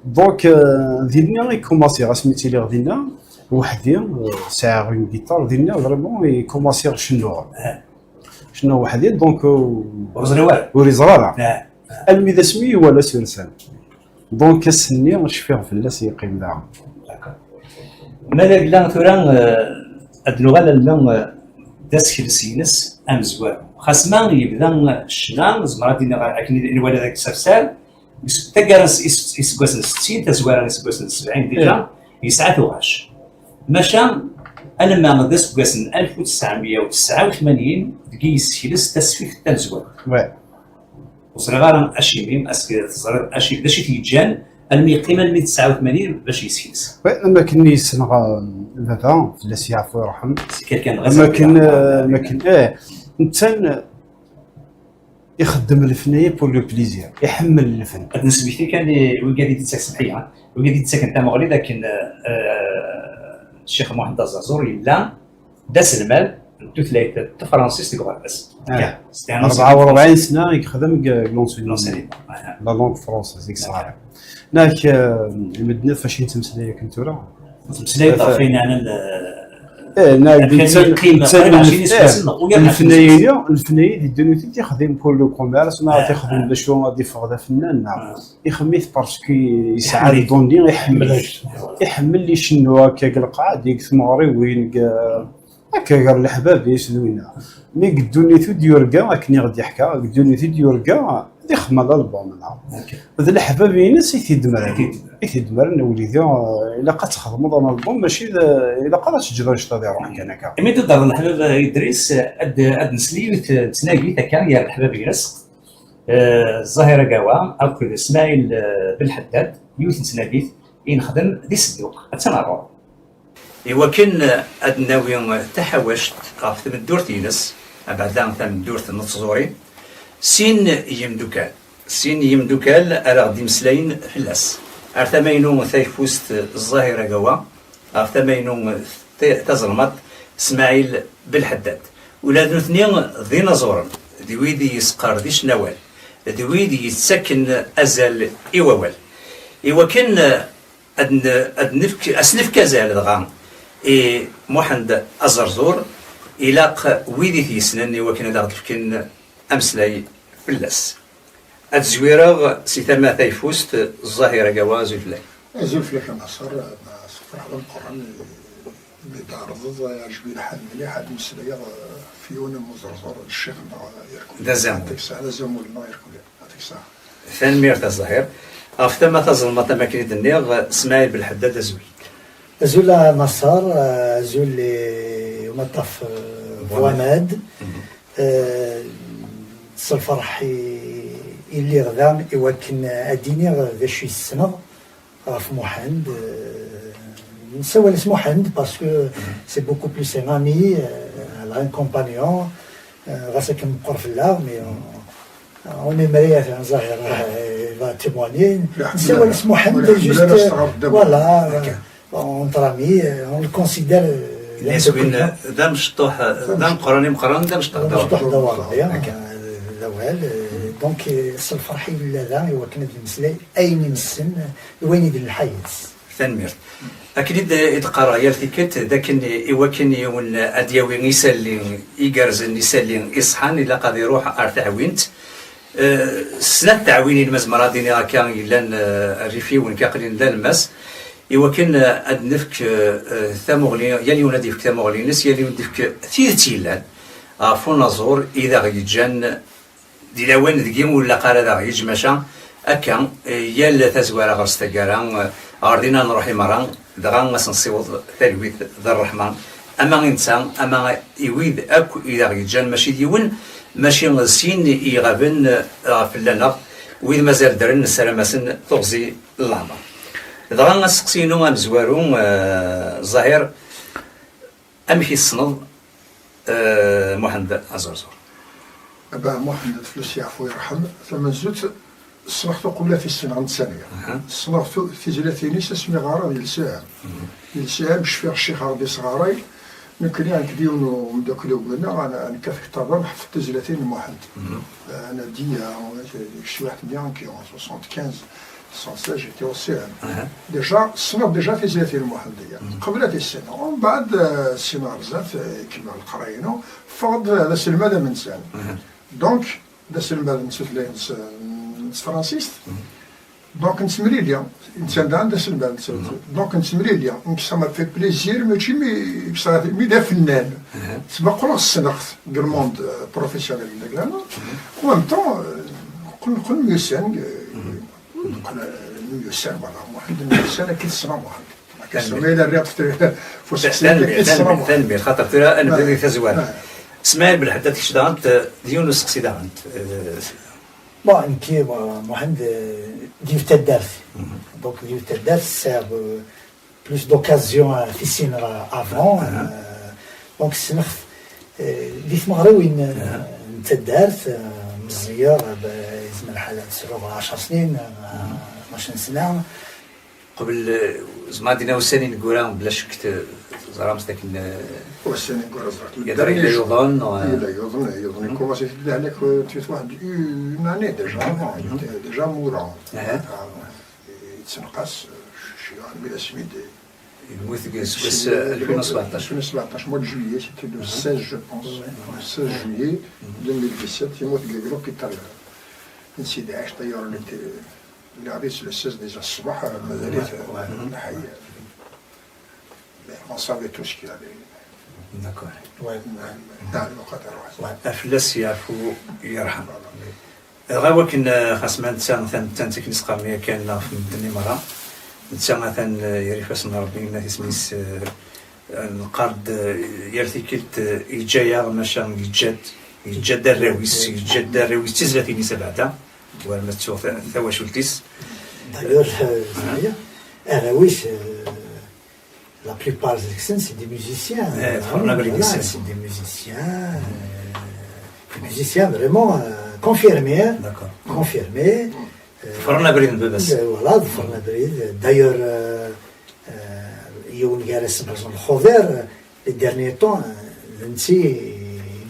Donc, euh, dinna i kumaṣiɣ, asmi ttiliɣ dinna, weḥdi, euh, sɛiɣ une guitare, dinna vraiment i kumaṣiɣ cennuɣ. Cennuɣ weḥdi, donc, euh, ur yeẓri ara. Ur yeẓri ara. Almi d asmi i wala sur scène. Donc, ass-nni cfiɣ fell-as, yeqqim daɣen. D'accord. Ma d agla tura, eh, ad nuɣal alma, eh, d asekles-ines amezwaru. Xas ma yebda ccna, nezmer ad d-iniɣ akken i nwala deg usafsar, is-, taggara s-, is-, iseggasen n settin, tazwara iseggasen n sebɛin déjà, yesɛa tuɣac. Maca, alamma d aseggas n alef u tesɛemya u tesɛa u tmanyin, deg i yessekles tasfift tamezwarut. Ouais. Ur ẓriɣ ara acimi, est-ce que teẓriḍ acimi, d acu i t-yeǧǧan almi yeqqim almi d tesɛa u tmanyin bac yessekles? Ouais, am akken i yessenɣ, euh, baba, fell-as yeɛfu yerḥem. C'est quelqu'un de très... Am akken, euh, am akken, eh, netta ixeddem lefnaya pour le plaisir, iḥemmel lfen. Ad nesmekti kan i wigad i d-yettaken, semḥi, ha? Wigad i d-yettaken tameɣli d akken, euh, Ccix Muḥend Aẓerẓur yella d aselmad n tutlayt tafransist deg uɣerbaz. Ah. Kan, c'était un rebɛa u rebɛin sna i yexdem deg, deg l'enseignement. L'enseignement, ouais. La langue française, deg ṣṣɣar. Nak, eh, medden fac i nettmeslay akken tura? Nettmeslay ɣef wayen yeɛnan, eh, nak, akken yeqqim qrib ɛecrin iseggasen, neɣ ugar n ɛecrin iseggasen. Lefnaya-nni, lefnaya di ddunit i t-ixdem pour le commerce, neɣ ad t-ixdem d acu, ad yeffeɣ d afennan, neɣ ixdem-it parce que yesɛa le don-nni, iḥemmel. Iḥemmel icennu akka deg lqaɛa, deg tmeɣriwin, deg, akka gar leḥbab-is d winna. Mi deg ddunit ur d-yurga, akken i ɣ-d-yeḥka, deg ddunit ur d-yurga, ad ixdem alalbum, neɣ d leḥbab-ines i t-idemren. I t-idemren, a wlidi, eh, ilaq ad txedmeḍ alalbum, mačči d, ilaq ara teǧǧeḍ anect-a ad iruḥ kan akka. Imi d-udreḍ leḥbab, eh, Idris, eh, ad, ad nsel yiwet, eh, n tnagit akka gar leḥbab-ines, eh, Ẓahir Agawa akked Smaɛil, eh, Belḥeddad, yiwet n tnagit i nexdem di Sedduq. Ad tt-neɛreḍ. Iwakken ad nawi taḥawact ɣef tmeddurt-ines, abeɛda tameddurt n tẓuri, sin yimdukal, sin yimdukal ara ɣ-d-imeslayen fell-as. Ar tama-inu tayeffust Ẓahir Agawa, ɣef tama-inu t-, tazelmaḍt Smaɛil Belḥeddad. Ula d nutni d inaẓuren, d wid i yesqerdicen awal, d wid yettaken azal i wawal. Iwakken ad n-, ad nefk, ad s-nefk azal dɣa i Muḥend Aẓerẓur, ilaq wid i t-yessnen i wakken ad aɣ-d-fken ameslay fell-as. Ad zwireɣ si tama tayeffust, Ẓahir Agawa, azul fell-ak. Azul fell-ak a Naṣer, sefreḥ d ameqqran i mi d-tɛerḍeḍ, yeɛjeb-iyi lḥal mliḥ ad mmeslayeɣ ɣef yiwen n uẓerẓur, ccix-nneɣ irkelli. D azamul. Ad t-kkseɣ, d azamul-nneɣ irkelli. Ad t-kkseɣ. Tanemmirt a Ẓahir. Ɣef tama tazelmaḍt, am akken i d-nniɣ, Smaɛil Belḥeddad, azul. Azul a Naṣer, azul i umaṭṭaf, eh, Buɛmad. Buɛmad. Mhm. Eh, s lferḥ i, i lliɣ da i wakken ad d-iniɣ d acu i ssneɣ ɣef Muḥend. Eh, nessawal-as Muḥend parce que c'est beaucoup plus un ami, eh, un compagnon, eh, ɣas akken meqqer fell-aɣ, mais on, on aimerait, enfin, Ẓahir, eh, va témoigner. Nessawal s Muḥend, juste, voilà, entre amis, on le considère, euh, d amecṭuḥ d ameqqran, imeqqran d amecṭuḥ d ameqqran d awal. Donc, euh, s lferḥ i yella da, i wakken ad yemmeslay ayen i nessen d wayen i d lḥayet. Tanemmirt. Akken i d-qqareɣ yal tikkelt, d akken i wakken yiwen ad d-yawi isalli igerrzen, isalli iṣeḥḥan, ilaq ad iruḥ ar teɛwint. Eh, snat teɛwinin, ma zemreɣ ad d-iniɣ akka, yellan, eh, rrif yiwen, aql-in d alemmas, i wakken, eh, ad nefk, eh, eh, tamuɣli, yal yiwen ad yefk tamuɣli-ines, yal yiwen ad yefk tidet yellan ɣef unaẓur i d aɣ-yeǧǧan di lawan deg-i ur ilaq ara ad aɣ-yeǧǧ, maca akka, eh, yal tazwara ɣer s taggara, eh, ɣer dinna nruḥ i merra, dɣa ad s-nessiweḍ talwit d ṛṛeḥma, ama i netta, ama i wid akk i d aɣ-yeǧǧan, mačči d yiwen, mačči d sin i iɣaben, eh, fell-aneɣ, wid mazal ddren, nessaram-asen teɣzi n leɛmer. Dɣa aseqsi-inu amezwaru, eh, Ẓahir, amek i tessneḍ, eh, Muḥend Aẓerẓur? Abba Muḥend, ad fell-as yeɛfu yerḥem, tamenzut ssneɣ-t uqbel ad t-ssineɣ netta-nni. Ssneɣ tu-, tizlatin-is asmi ɣɣareɣ di lsiham. Di lsiham cfiɣ ccix Ṛebbi s ɣaray, nekkni nekk d yiwen umeddakel n gma-nneɣ, nekkat ktaben, ḥfeḍ tizlatin n Muḥend. Anadiya, cwiḥ-nni, nekki en soixante-quinze, soixante-seize, j'étais au C E M. Déjà, ssneɣ déjà tizlatin n Muḥend-aya. Qbel ad t-ssineɣ. Umbeɛd, eh, syin ɣer zdat, eh, kemmleɣ leqraya-inu, ffɣeɣ-d d aselmad amensan. Donc, d aselmad n tutlayt n s-, n tefransist. Donc, nettemlili. Netta d aselmad n tutlayt. Donc, nettemlili. Nekk, ça m'a fait plaisir, mačči mi, mi d afennan. Ttbaqquleɣ ssneɣ-t deg le monde, euh, professionnel n leglana. En même temps, euh, qen-, qen myussan, euh, qen myussan, voilà, Muḥend myussan, akken ssneɣ Muḥend. Akken ssneɣ, ma yella rriɣ-t f useqsi, akken ssneɣ Muḥend. Tanemmirt, xaṭer tura ad nebdu di tazwara. Smaɛil Belḥeddad, kečč daɣen, d yiwen n useqsi daɣen. Bon, nekki, bon, Muḥend, euh, d yiwet taddart. Donc, d yiwet taddart, sɛiɣ, euh, plus d'occasion, euh, ad t-issineɣ, euh, avant. Euh, donc, ssneɣ-t, euh, di tmeɣriwin, euh, n taddart, euh, meẓẓiyeɣ, euh, yezmer lḥal ad sɛuɣ ɛecṛ snin, euh, tnac sna. Qbel, euh, zeɛma ad d-iniɣ ussan ineggura, bla ccek te-, teẓramt dakken, euh, ussan ineggura ẓriɣ-t. Yella yuḍen, neɣ? Yella yuḍen, yuḍen. Commencé-t-id lehlak, euh, tuyt waḥed une année déjà avant, il était déjà mourant. Yettneqas, euh, ccix armi d asmi d- Yemmut deg useggas, euh, alfin u sbeɛṭac. Alfin u sbeɛṭac, mois de juillet, c'était le seize, je pense. Le seize juillet deux mille dix-sept, yemmut deg l'hôpital n Sidi Ɛic, d'ailleurs, il était, il arrive le seize déjà ṣṣbeḥ, euh, mazal-it, euh, ḥay. Mais on savait tous qu'il allait. D'accord. Ouais. Nɛam, nɛam, lqadar waḥed. Ouais, fell-as yeɛfu, yerḥem. Dɣa wakken, eh, xas ma netta tamettant akken i s-qqaren yakan ɣef medden i merra, netta atan, eh, ger ifassen n Ṛebbi, yenna-t isem-is, eh, neqqar-d, eh, yal tikkelt, eh, yeǧǧa-yaɣ, maca yeǧǧa-d, yeǧǧa-d arraw-is, yeǧǧa-d arraw-is d tizlatin-is abeɛda, war ma ttuɣ ta-, tawacult-is. D'ailleurs, euh, arraw-is, euh, la plupart deg-sen, c'est des musiciens. Eh, ḍefren abrid-nsen. Voilà, c'est des musiciens, euh, des musiciens vraiment, euh, confirmés, hein. D'accord. Confirmés. Ḍefren abrid n baba-s. Euh, voilà, ḍefren abrid. D'ailleurs, euh, euh, yiwen gar-asen, par exemple, Lxuḍir, euh, les derniers temps, euh, d netta i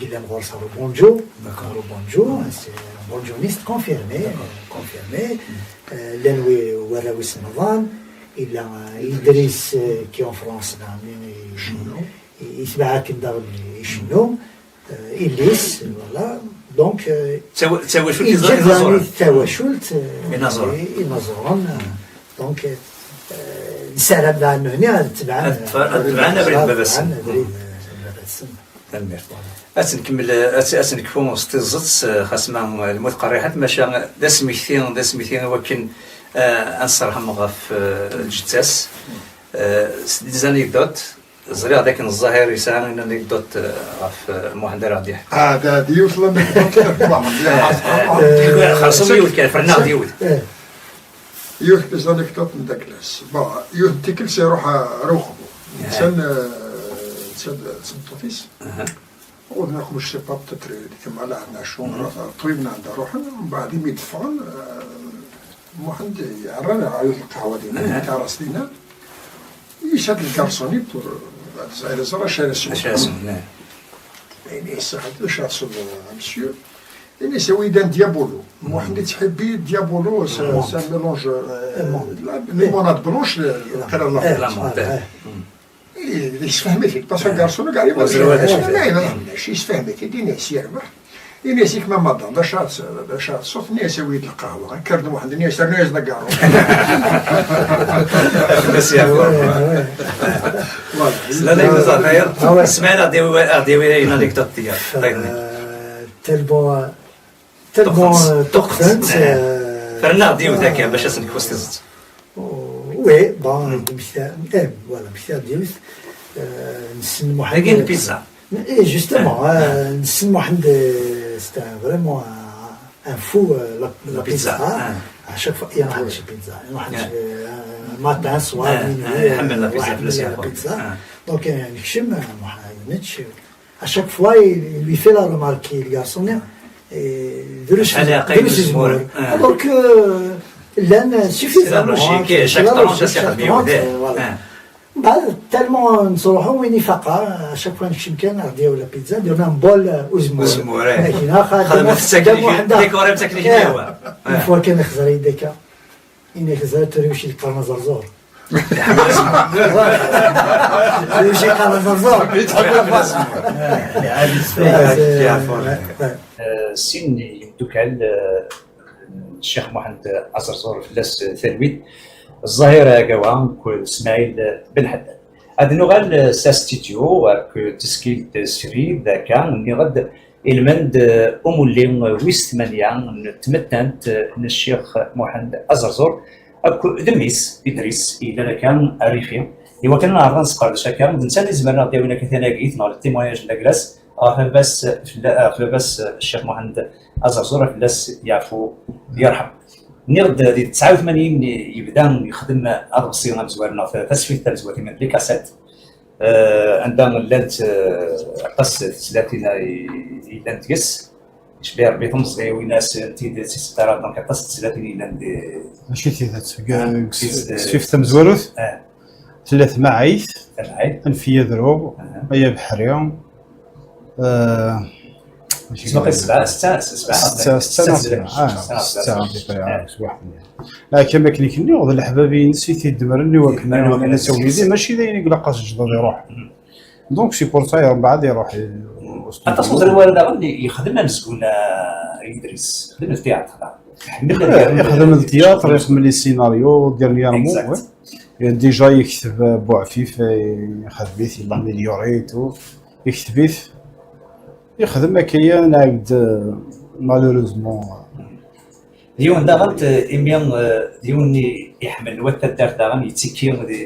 yellan ɣur-s Ṛubunǧu. D'accord. Ṛubunǧu, c'est un bundjuniste confirmé, d'accord, euh, confirmé. Euh, llan wi-, warraw-is nniḍen, yella, euh, Idris, euh, qui en France, là, mais, euh, i-, yetbeɛ akken daɣen icennu, euh, yelli-s, voilà. Donc, euh, d tawa-, d tawacult i yeẓra-, yeǧǧa-d daɣen tawacult, euh, inaẓuren. I-, inaẓuren, euh, donc, euh, nessaram daɣen nehni ad tebɛen, ad tebɛen, ad tebɛen abrid n baba-tsen. Ad tebɛen abrid, euh, n baba-tsen. Tanemmirt. Ad tt-nkemmel, ad tt-, ad tt-nekfu s tiẓeṭ, eh, xas ma, eh, lmut qerriḥet, maca d asmekti, d asmekti i wakken, eh, ad nserḥem ɣef, eh, lǧetta-s. Eh, s des anecdotes, ẓriɣ d akken Ẓẓahir yesɛa une anecdote, eh, ɣef, eh, Muḥend ara ɣ-d-yeḥku. Ah, d, d yiwet l'anecdote, Muḥend. Xerṣum yiwet kan, ferneɣ-d yiwet. Yiwet des anecdotes n Daglas. Bon, yiwet n tikkelt iruḥ ar uxbu. Netta, eh, netta d tmeṭṭut-is. Ur naqbuc, c'est pas peut-être di tmala n acu, ṭṭbib n anda ruḥen, mbeɛd imi d-ffɣen, eh, Muḥend yerra ɣer yiwet n lqahwa dinna, lkaras dinna, yesɛa-d lgarṣuni pour ad ẓer acu ara swen. Acu ara swen, eh. Ini-as, "Acu ara tesweḍ, a monsieur?" Ini-as, "Awi-d un diabolo." Muḥend yettḥibbi diabolo, c'est, c'est un mélange, euh, la limonade blanche, le, le, la menthe. Yessefhem-it-id, parce que lgarṣun-agi, mačči yessefhem-it-id, ini-as yerbeḥ. Ini-as, "Yak ma madam, d acu ara ts-, d acu ara tesweḍ?" Ini-as, "Awi-d lqahwa." Kker-d Muḥend, ini-as, "Rnu-as-d agaṛṛu." Voilà. Slan ay Muzafer. Smaɛil ad d-yawi, ad d-yawi une anecdote tiya. Euh, tellement, euh, tellement, euh, ṭṭuqqtent, euh, ferneɣ-d yiwet akka, bac ad s-nekfu s tiẓeṭ. Oui, bon, d-, eh, voilà, d-, euh, nessen Muḥend. Dagi n pizza. Eh, justement, euh, nessen Muḥend, euh, c'est un, vraiment un, un fou, euh, la, la pizza, pizza, hein. À chaque fois, il y a une pizza. Il y a un matin, soir, minuit, euh, la pizza. Donc, euh, nekcem, euh, Muḥend, à chaque fois, il, il lui fait la remarque, le garçon, et de le, de le, alors que, euh, llan suffisamment, c'est la logique, chaque tranche, chaque tranche, euh, voilà. Tellement nettruḥu, win ifaqeɣ, à chaque fois nekcem kan, ad yawi la pizza, d-yawi un bol, euh, uzemmur. Uzemmur, eh. Une fois kan ixẓer-iyi daka. Ini-ak ẓriɣ tura yuci yeqqaren aẓerẓur. Yuci yeqqaren aẓerẓur. Euh, sin yimdukal, euh, Ccix Muḥend Aẓerẓur fell-as talwit, Ẓahir Agawa akked Smaɛil Ben Ḥaddad. Ad nuɣal s astidyu akked teskilt Srid, akka nniɣ-d, ilmend umulli wis tmanya n tmettant n Ccix Muḥend Aẓerẓur akked d mmi-s Idris, yellan akka rrif-i. Iwakken ad neɛreḍ ad nesqerdec akka, d netta i izemren ad ɣ-d-yawin akka tanagit neɣ le témoignage n la glace ɣef baba-s fell-, ɣef baba-s Ccix Muḥend Aẓerẓur, fell-as yeɛfu yerḥem. Nniɣ-d di tesɛa u tmanyin yebda yexdem aḍebsi amezwaru neɣ ta-, tasfift tamezwarut n les cassettes, euh, anda llant, euh, aṭas n tezlatin ay yellan deg-s. Icbi Rebbi, timeẓri win-as n tidet iseddar, donc aṭas n tezlatin yellan di, mačči tidet, deg, ah, deg s-, deg tesfift tamezwarut. Ah. Tella Tmaɛit, Tmaɛit. Anef-iyi ad ruɣ, aha, ay abeḥri. Euh, mačči sebɛa, setta, setta, setta, setta, setta, setta, ah, setta, setta, setta, ah, s waḥed. Ah, kama akken i k-nniɣ, d leḥbab-ines i t-idemren i wakken ad tawlidi, mačči d ayen i ilaq ad s-teǧǧeḍ ad iruḥ. Mhm. Donc, c'est pour ça, mbeɛd iruḥ i, aṭas n uẓawan daɣen yexdem amezgun, ah, Idris, yexdem le théâtre, ah. Yexdem le théâtre, yexdem les scénarios, dernièrement, exact. Ouais. Déjà yekteb, euh, Buɛfif, euh, ixdem-it, il l'améliore et tout. Yekteb-it, yexdem akka, ya, nɛawed, euh, malheureusement. D yiwen daɣen, euh, imi, euh, d yiwen i iḥemmel wat taddart daɣen, yettekki di,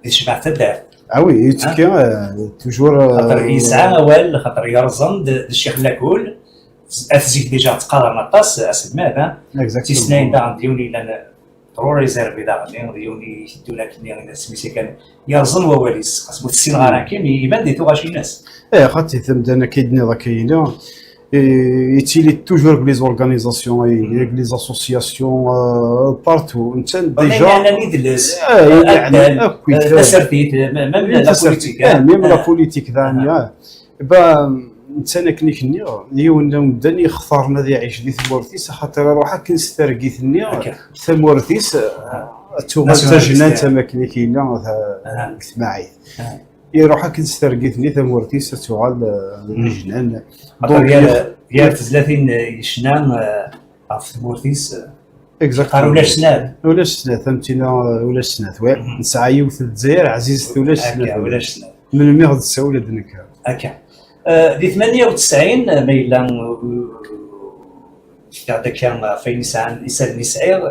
di tecmaɛt taddart. Ah oui, yettekki, hein? Euh, toujours, euh, xaṭer yesɛa awal, xaṭer yerẓen d, d ccix n lakul, at zik déjà ttqadaren aṭas aselmad, hein? Exactement. Tisnayin daɣen d yiwen yellan trop réservé daɣen, d yiwen i iteddun akkenni, isem-is kan, yerẓen wawal-is, xas ma ur tessineḍ ara akkin, iban di tuɣac-ines. Eh, xaṭi tamdan akka i d-nniḍ akka yella, eh, yettili toujours avec les organisations, eh, avec les associations, euh, partout. Netta déjà, yeɛnan idles, eh, yeɛnan addal, akk, eh, tasertit, même la politique, eh, même la politique, daɣen, eh. Ba, netta akken i k-nniɣ, d yiwen n umdan i yextaren ad iɛic di tmurt-is, axaṭer iruḥ akken s targit-nni, tamurt-is, ad tuɣal d tajnant am akken i k-yella ta-, deg Tmaɛit. Iruḥ akken s targit-nni, tamurt-is ad tuɣal, eh, d tajnant. Donc, yar, yar tezlatin, eh, yecna, eh, ɣef tmurt-is, eh, exactement. Qqar ulac snat. Ulac snat, am tina, ulac snat. Wi, nesɛa yiwet n Lezzayer ɛzizet, ulac snat. Ulac snat. Melmi ɣ d-tessawel ad d-nekker. Akka. Eh, di tmanya u tesɛin, ma yella, eh, fkiɣ-d akka, ɣef ayen yesɛan isallen i sɛiɣ,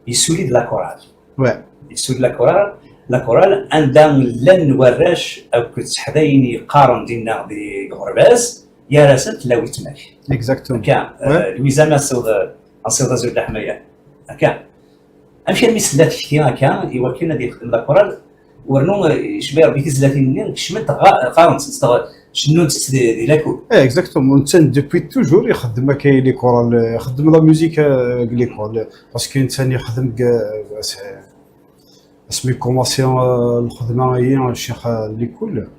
yessuli-d la chorale. Ouais. Yessuli-d la chorale, la chorale, anda llan warrac akked teḥdayin yeqqaren dinna di uɣerbaz, gar-asen tella weltma-k. Exactement. Akka, eh, Lwiza, ma ssiweḍ, ad nsiweḍ azul d aḥmayan. Akka. Amek armi tella tekti akka i wakken ad yexdem la chorale? Wernu, eh, icbi Rebbi tizlatin-nni kecment ɣa-, qqarent-tent, teɣ-, Cennunt di, di lakul. Eh, exactement. Netta depuis toujours ixeddem akka i les chorales, ixeddem la musique, euh, deg l'école. Parce que netta ixeddem deg, asmi commencé, euh, lxedma-agi, ccix, euh, l'école.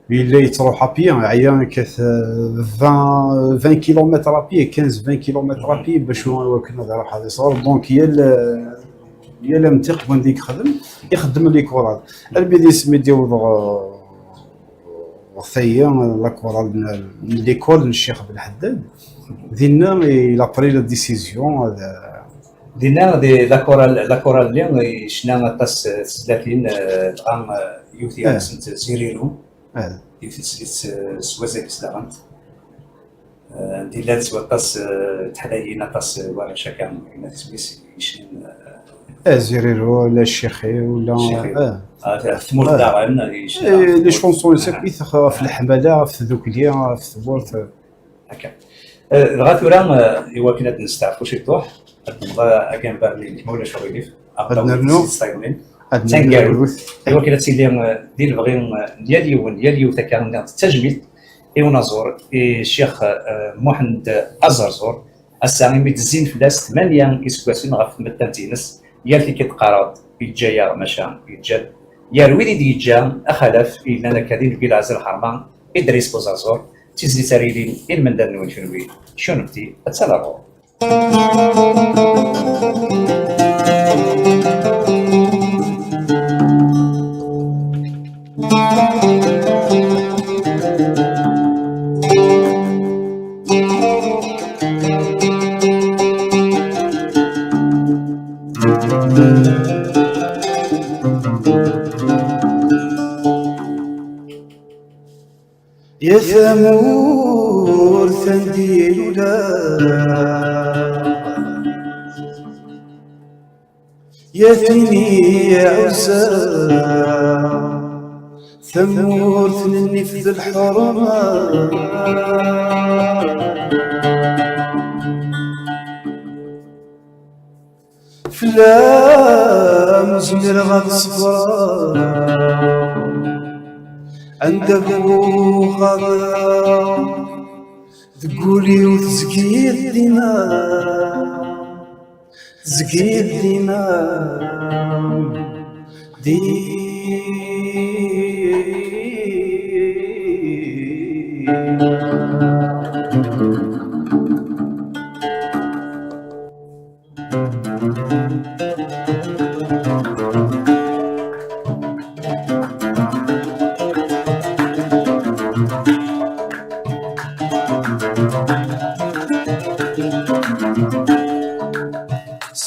Yella yettruḥ à pied, ɛyan kat, euh, vingt, vingt kilomètres à pied, quinze, vingt kilomètres à pied, bac wakken ad iruḥ ad iṣɣer. Donc, yal, yal amtiq wanda i yexdem, ixeddem les chorales. Armi d asmi d-yewweḍ, euh, ɣer tagi, la chorale n, n l'école n Ccix Belḥeddad. Dinna, il a pris la décision, euh, dinna, di la chorale, la chorale-nni, yecna aṭas, euh, tezlatin, euh, dɣa, euh, yiwet, eh, gar-asent Ziriru. Ah. Yiwet n teslit s, s wazal-is daɣen. Eh, anda llant s waṭas, eh, teḥdayin, aṭas, eh, warrac akka, ma isem-is, yecnan, eh, Aziriru, la Ccix-iw, la Ccix-iw. Ah. Ah, ɣef tmurt, ah, daɣen, yecna, eh, ɣef les tmurt. Chansons-is akk, ah, ɣef leḥmala, ɣef tdukli, ɣef tmurt. Akka. Eh, dɣa tura, eh, i wakken ad nesteɛfu ciṭuḥ, ad d-nɣer agambar-nni, ma ulac aɣilif. Ad nernu. Aqtaw-nni. Ad nernu. Taneggarut. I wakken ad tili, eh, di lebɣi, eh, n yal yiwen, yal yiwet akka, nniɣ-d d tajmilt i unaẓur, i Ccix, eh, Muḥend Azerẓur. Ass-a, imi d-zzin fell-as tmanya iseggasen ɣef tmettant-ines, yal tikkelt qqareɣ-d, yeǧǧa-yaɣ, maca yeǧǧa-d, gar wid i d-yeǧǧa axalaf i yellan akka d inebgi lɛezz lḥerma, Idris Buẓerẓur, d tizlit ara yilin i lmendad-nwen kenwi, kunemti, ad tt-ala ɣur. Ya tamurt anda i luleɣ, ya tin i ɛuzzeɣ, tamurt n nnif d lḥerma. Fell-am ur zmireɣ ad ṣebreɣ, anda bɣuɣ xaḍeɣ, deg wul-iw tezgiḍ dima, tezgiḍ dima, dima.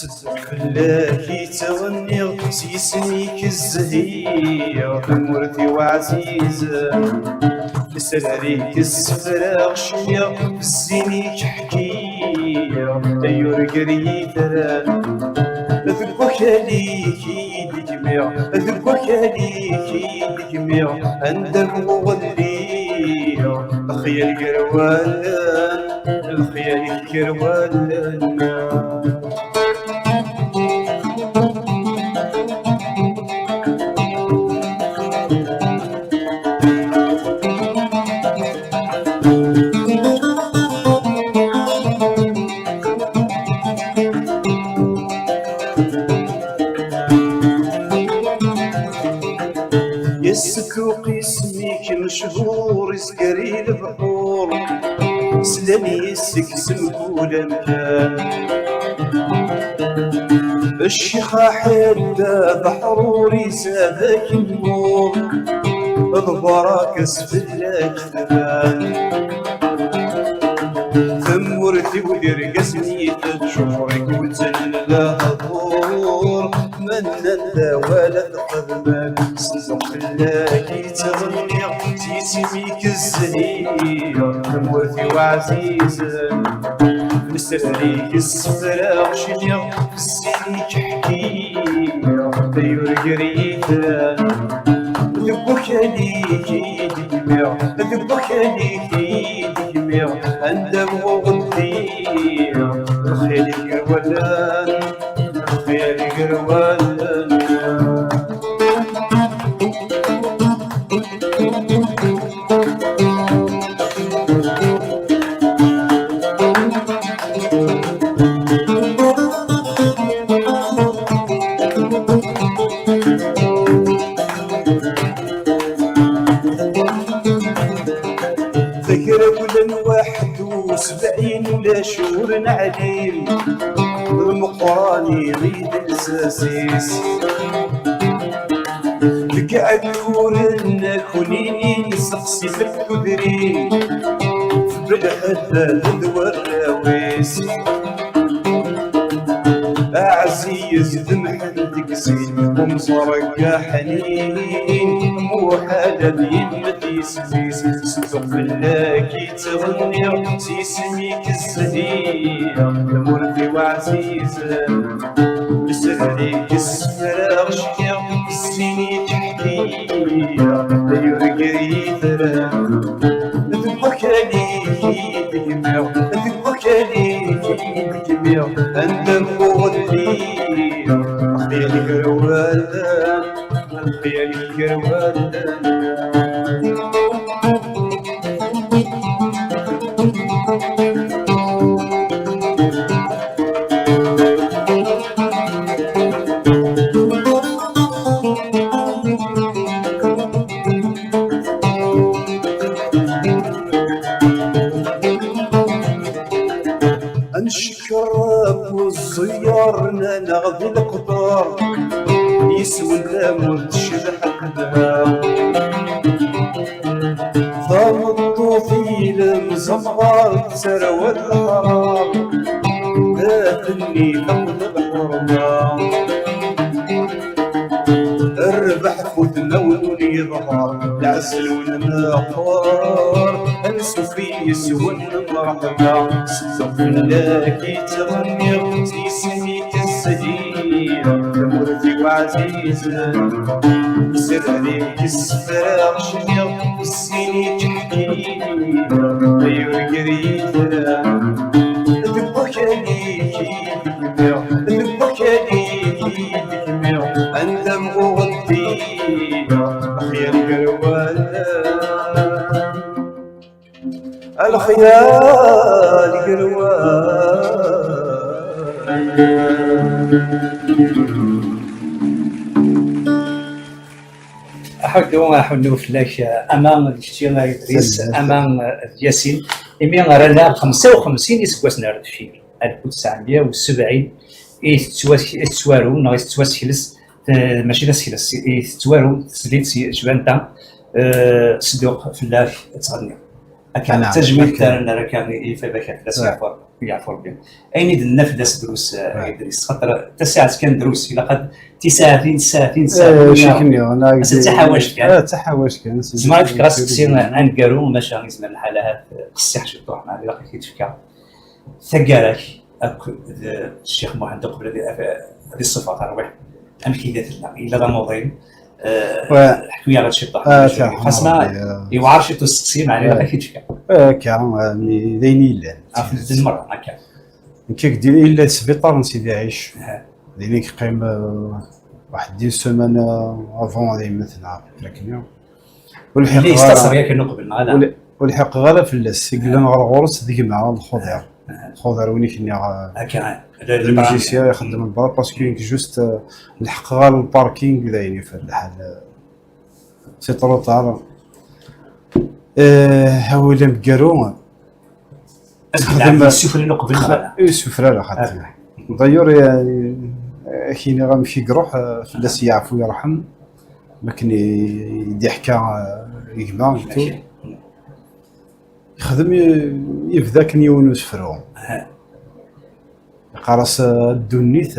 Seddeɣ fell-ak i ttɣenniɣ, s yisem-ik zhiɣ, tamurt-iw ɛzizen. Lesrar-ik ssefraɣ, cniɣ, zzin-ik ḥkiɣ, ay urgir yitran. Deg wakal-ik i d-gmiɣ, deg wakal-ik i d-gmiɣ, anda bɣuɣ lliɣ, lexyal gar wallen, lexyal-ik gar wallen. Yessekruq isem-ik mechur izger i lebḥur, slan yes-k s mkul amkan. Ccix aḥeddad aḥrur izad akemmur, d baraka-s fell-ak tban. Tamurt-iw d irgazen-ik, ttjuṛ-ik wezzlen lehdur, ma nnan d awal ad xedmen. Senzeɣ fell-ak i ttɣenniɣ, s yisem-ik zhiɣ, tamurt-iw ɛzizen. Lesrar-ik ssefraɣ, cniɣ, zzin-ik ḥkiɣ, ay urgir yitran. Deg wakal-ik i d-gmiɣ, deg wakal-ik i d-gmiɣ, anda bɣuɣ ddiɣ, lxir gar wallen, lxir gar wallen. Acu ur neɛlim, d Meqqran i d lsas-is. Deg Ɛekkuren akk-nni nseqsi f tudrin, f Belḥeddad d warraw-is. Ɛziz d Mḥend deg sin, Umẓerga Ḥnin, muḥal ad yemmet yisem-is. Ssuq fell-ak i ttɣenniɣ, s yisem-ik zhiɣ, tamurt-iw ɛzizen. Lesrar-ik ssefraɣ cniɣ, s sin-ik ḥkiɣ, ay urgir yitran. Deg wakal-ik i d-gmiɣ, deg wakal-ik i d-gmiɣ, anda mmuɣ lliɣ, lxir gar wallen, lxir gar wallen. Ad ncekker Rebbi ẓẓeyyer-nneɣ di leqder, yeswen tamurt tecbeḥ qedha. Tameṭṭut ilemẓemɣer d tarwa d leḥrar, atenni teqbel lḥurma. Rrbeḥ f udmawen ur yeḍher, lɛesel ur nmeqqer, ansuf yes-wen mreḥba. Ssuq fell-ak i ttɣenniɣ, s yisem-ik zhiɣ, tamurt-iw ɛzizen. Lesrar-ik ssefraɣ cniɣ, s sin-ik ḥkiɣ, ay urgir yitran. Deg wakal-ik i d-gmiɣ, deg wakal-ik i d-gmiɣ, anda mɣuɣ lliɣ, lxir gar wallen. Lxir gar wallen. Aḥuddu, aḥunnu fell-ak, ama d kečči a Idris, ama d Yasin, imi rran-aɣ xemsa u xemsin iseggasen ar deffir, alef u tesɛemya u sebɛin, i tettwa-, i tettwaru neɣ i tettwasekles, eh, mačči d asekles, i tettwaru teslit s Jbanta, eh, Sedduq fell-ak ad tɣenniḍ. Akka, d tajmilt ara nerr akka i, i baba-k, ad fell-as yeɛfu Rebbi. Ayen i d-nenna fell-as drus, eh, Idris, xaṭer tasaɛet kan drus, ilaq ad tisaɛtin, tisaɛtin, tisaɛtin. Ass-a d taḥawact kan. Tzemreḍ ad fkeɣ asteqsi aneggaru, maca izmer lḥal ahat qessiḥ ciṭuḥ, meɛna ilaq ad k-id-fkeɣ. Taggara-k akked Ccix Muḥend uqbel ad, ad, ad iṣṣef ɣer terwiḥt, amek i tella? Yella d amuḍin, eh, ḥku-yaɣ-d ciṭuḥ. Xas ma yewɛer ciṭuḥ usteqsi, meɛna ilaq ad k-id-fkeɣ. Akka, eh, mi d ayen yellan. Ɣef medden merra, akka. Nekk, deg din yella sbiṭar n Sidi Ɛic. Din i yeqqim, eh, waḥed di semaine, eh, avant ad yemmet neɣ akken. Ur lḥiqeɣ ara, ur lḥiqeɣ ara fell-as. I yellan ɣer ɣur-s d gma Lxuḍir. Lxuḍir win i k-nniɣ, eh, d amijisya ixeddmen berra, parce que nekk juste, eh, lḥeqeɣ ɣer lparking, d ayen yufa lḥal, eh, c'est trop tard. Eh, awal ameggaru, ad nexdem yessufran uqbel neɣ ala? Ur yessufra ara xaṭi. D'ailleurs, eh, ad k-iniɣ amek i iruḥ, eh, fell-as yeɛfu yerḥem, mi akken i, i d-iḥka, eh, i gma, et tout. Yexdem, yebda akken yiwen usefru. Yeqqar-as, eh, a ddunit,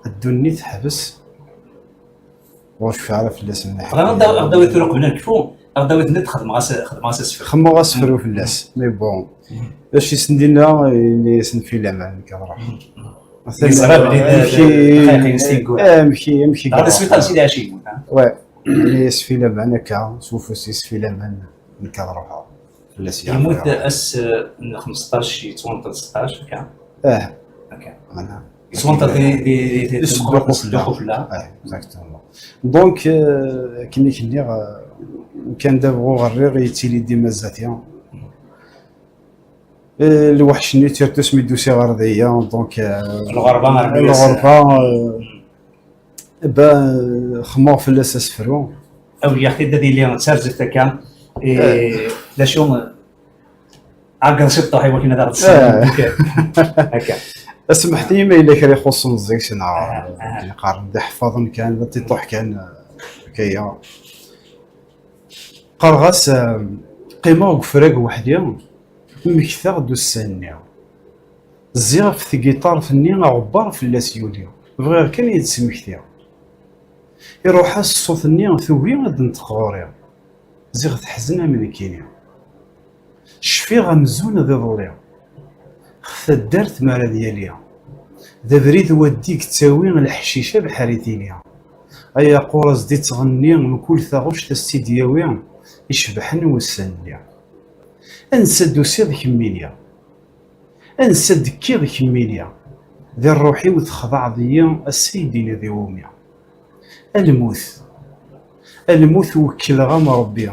a ddunit ḥbes. Ur cfiɣ ara fell-as mliḥ. Bɣiɣ ad aɣ-d-tawiḍ tura uqbel ad nekfu, ad aɣ-d-tawiḍ netta xedmeɣ-as, xedmeɣ-as asefru. Xedmeɣ asefru fell-as, mais bon. Acu i sen-d-yenna, yenna-yasen fi laman, nekk ad ruḥeɣ. Yeẓra belli d, amek i, d dqayeq-ines tineggura. Amek i, amek i iruḥ? Dɣa d asbiṭar Sidi Ɛic i yemmut, ha? Ouais. Yenna-yas fi laman akka, s ufus-is fi laman, nekk ad ruḥeɣ. Fell-as yeɛfu. Yemmut ass, eh, n xmesṭac, yettwanṭeḍ seṭṭac, akka? Ah. Akka. Yettwanṭeḍ di, di, di, di Sedduq Ufella. Ufella. Ah, exactement. Donc, euh, akken i k-nniɣ, euh, kan d abɣu ɣer riɣ, yettili dima zdat-i. Euh, lweḥc-nni, surtout mi d-usiɣ ɣer daya, donc, euh, lɣerba, euh, ben, xemmeɣ fell-as asefru. Awliɣ-t-id ad yili d tarzeft akka. Eh, d acu, eh, Ɛeggeḍ ciṭṭuḥ i wakken ad aɣ-d-tessawḍem. Akka. Asmeḥt-iyi ma yella kra ixuṣṣen zik, neɣ, ah, ah, akken qqaren d iḥeffaḍen kan, d tiṭuḥ kan, akka ya. Qqareɣ-as, eh, qqimeɣ deg ufrag weḥd-i, mmektaɣ-d ussan-nni. Zziɣ ɣef tgiṭart-nni, aɣebbar fell-as yuli. Bɣiɣ kan ad yi-d-tesmekti. Iruḥ-as ṣṣut-nni, tugi ad d-tenṭeq ɣur-i. Ziɣ teḥzen am nekkini. Cfiɣ amzun d iḍelli. Xef taddart mi ara d yali. D abrid waddi yettawi leḥcic abeḥri tili. Ay aqur as-d-ittɣenni mkul taɣuct as-tt-id-yawi icebḥen wussan-nni. Ansa d-tusiḍ kemmini. Ansa d-tekkiḍ kemmini, di ṛṛuḥ-iw txedɛeḍ-iyi, ass-a i d-iniḍ iwumi. A lmut, a lmut wekkleɣ-am Ṛebbi,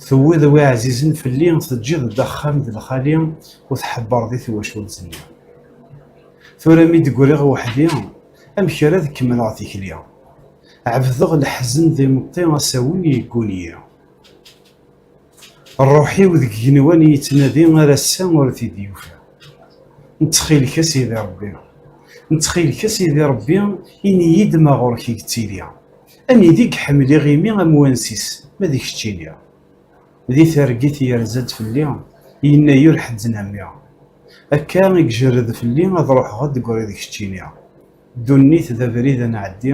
tewwiḍ wi ɛzizen fell-i, teǧǧiḍ-d axxam d lxali, ur tḥebbreḍ i twacult-nni. Tura mi d-ggriɣ weḥd-i, amek ara d-kemmleɣ tikli? Ɛebdeɣ leḥzen d imeṭṭi, asawen yegguni-yi. Ṛṛuḥ-iw deg igenwan yettnadi, ar ass-a ur t-id-yufi. Ntxil-k a Sidi Ṛebbi, ntxil-k a Sidi Ṛebbi, ini-yi-d ma ɣur-k i yettili. Anida i iḥemmel iɣimi am wansi-s, ma d keččini. Di targit yerza-d fell-i, yenna-yi ur ḥezznen a mmi. Akka i ijerred fell-i, ad ruḥeɣ ad d-ggriɣ d keččini. Ddunit d abrid ad nɛeddi,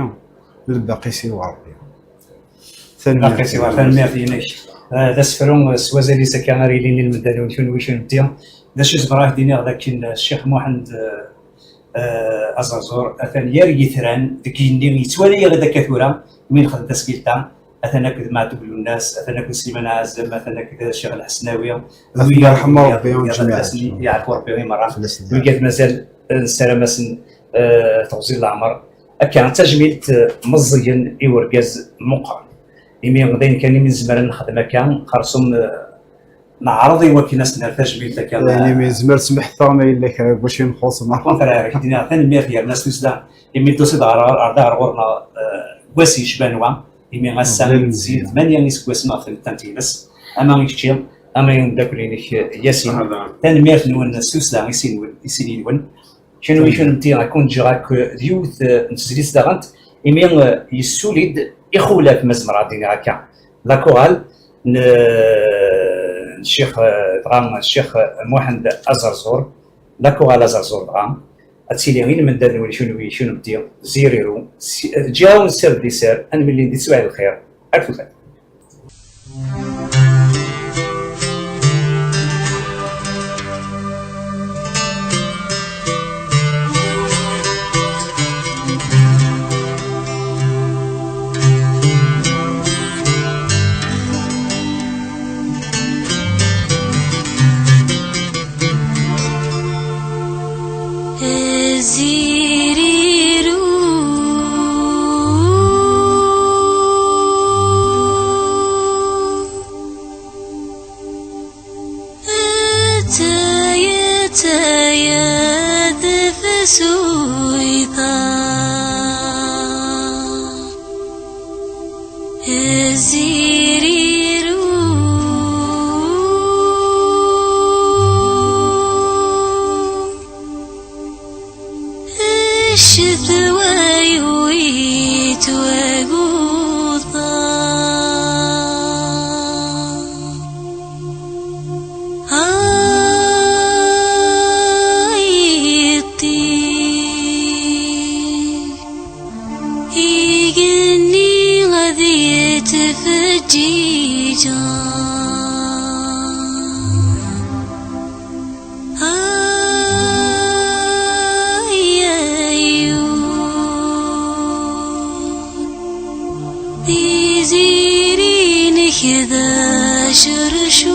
lbaqi siwa Ṛebbi. Tanemmirt. Lbaqi siwa, tanemmirt-inek. Eh, d asefru, eh, s wazal-is akka ara yilin i lmendad-nwen kunwi kunemti. D acu i zemreɣ ad ak-d-iniɣ d akken, eh, Ccix Muḥend, eh, eh, Aẓerẓur, atan yar yitran deg yigenni, yettwali-aɣ-d akka tura, mi nexdem tasgilt-a, atan akked Maɛtub Lwennas, atan akked Sliman Ɛazem, atan akked Ccix Lḥesnawi. Ad ten-yerḥem Ṛebbi, wiyaḍ, jmiɛ. Ad asen-yeɛfu Ṛebbi i merra. Fell-asen. Wigad mazal, eh, nessaram-asen, eh, teɣzi n leɛmer. Akka, d tajmilt, eh, meẓẓiyen i urgaz meqqren. Imi d ayen kan imi nezmer ad nexdem akka, xersum, eh, neɛreḍ i wakken ad s-nerr tajmilt akka. Ayen imi nezmer, smeḥt-aɣ ma yella kra n wacu i nxuṣṣ, neɣ? Contraire, ak-d-iniɣ tanemmirt yerna s tussda, imi d-tusiḍ ɣer, ɣer, ɣer da ɣer ɣur-neɣ, eh, deg wass yecban wa, imi ass-a tezzi tmanya iseggasen ɣef tmettant-ines, ama i kečči, ama i umeddakel-inek, eh, Yasin. Tanemmirt-nwen s tussda i sin-nwen, i sin-nwen. Kenwi, kennemti, ad ken-ǧǧeɣ akk d yiwet, eh, n tezlit daɣen, imi, eh, yessuli-d ixulaf, ma zemreɣ ad d-iniɣ akka, la chorale n, eh, n Ccix, eh, dɣa Ccix Muḥend Aẓerẓur, la chorale Aẓerẓur dɣa, ad tili i lmendad-nwen kenwi, kennemti, Ziriru, si-, eh, ǧǧiɣ-awen sser d liser, ad nemmlil di teswiɛt lxir, ar tufat. Ziriru. Ataya, ataya, tefsuyḍa. Ziriru. Ccetwa yewwi-tt waguḍ. Ay iṭṭif, igenni ad yettfeǧǧiǧ. Ay ayyur, tiziri-inek d acercu.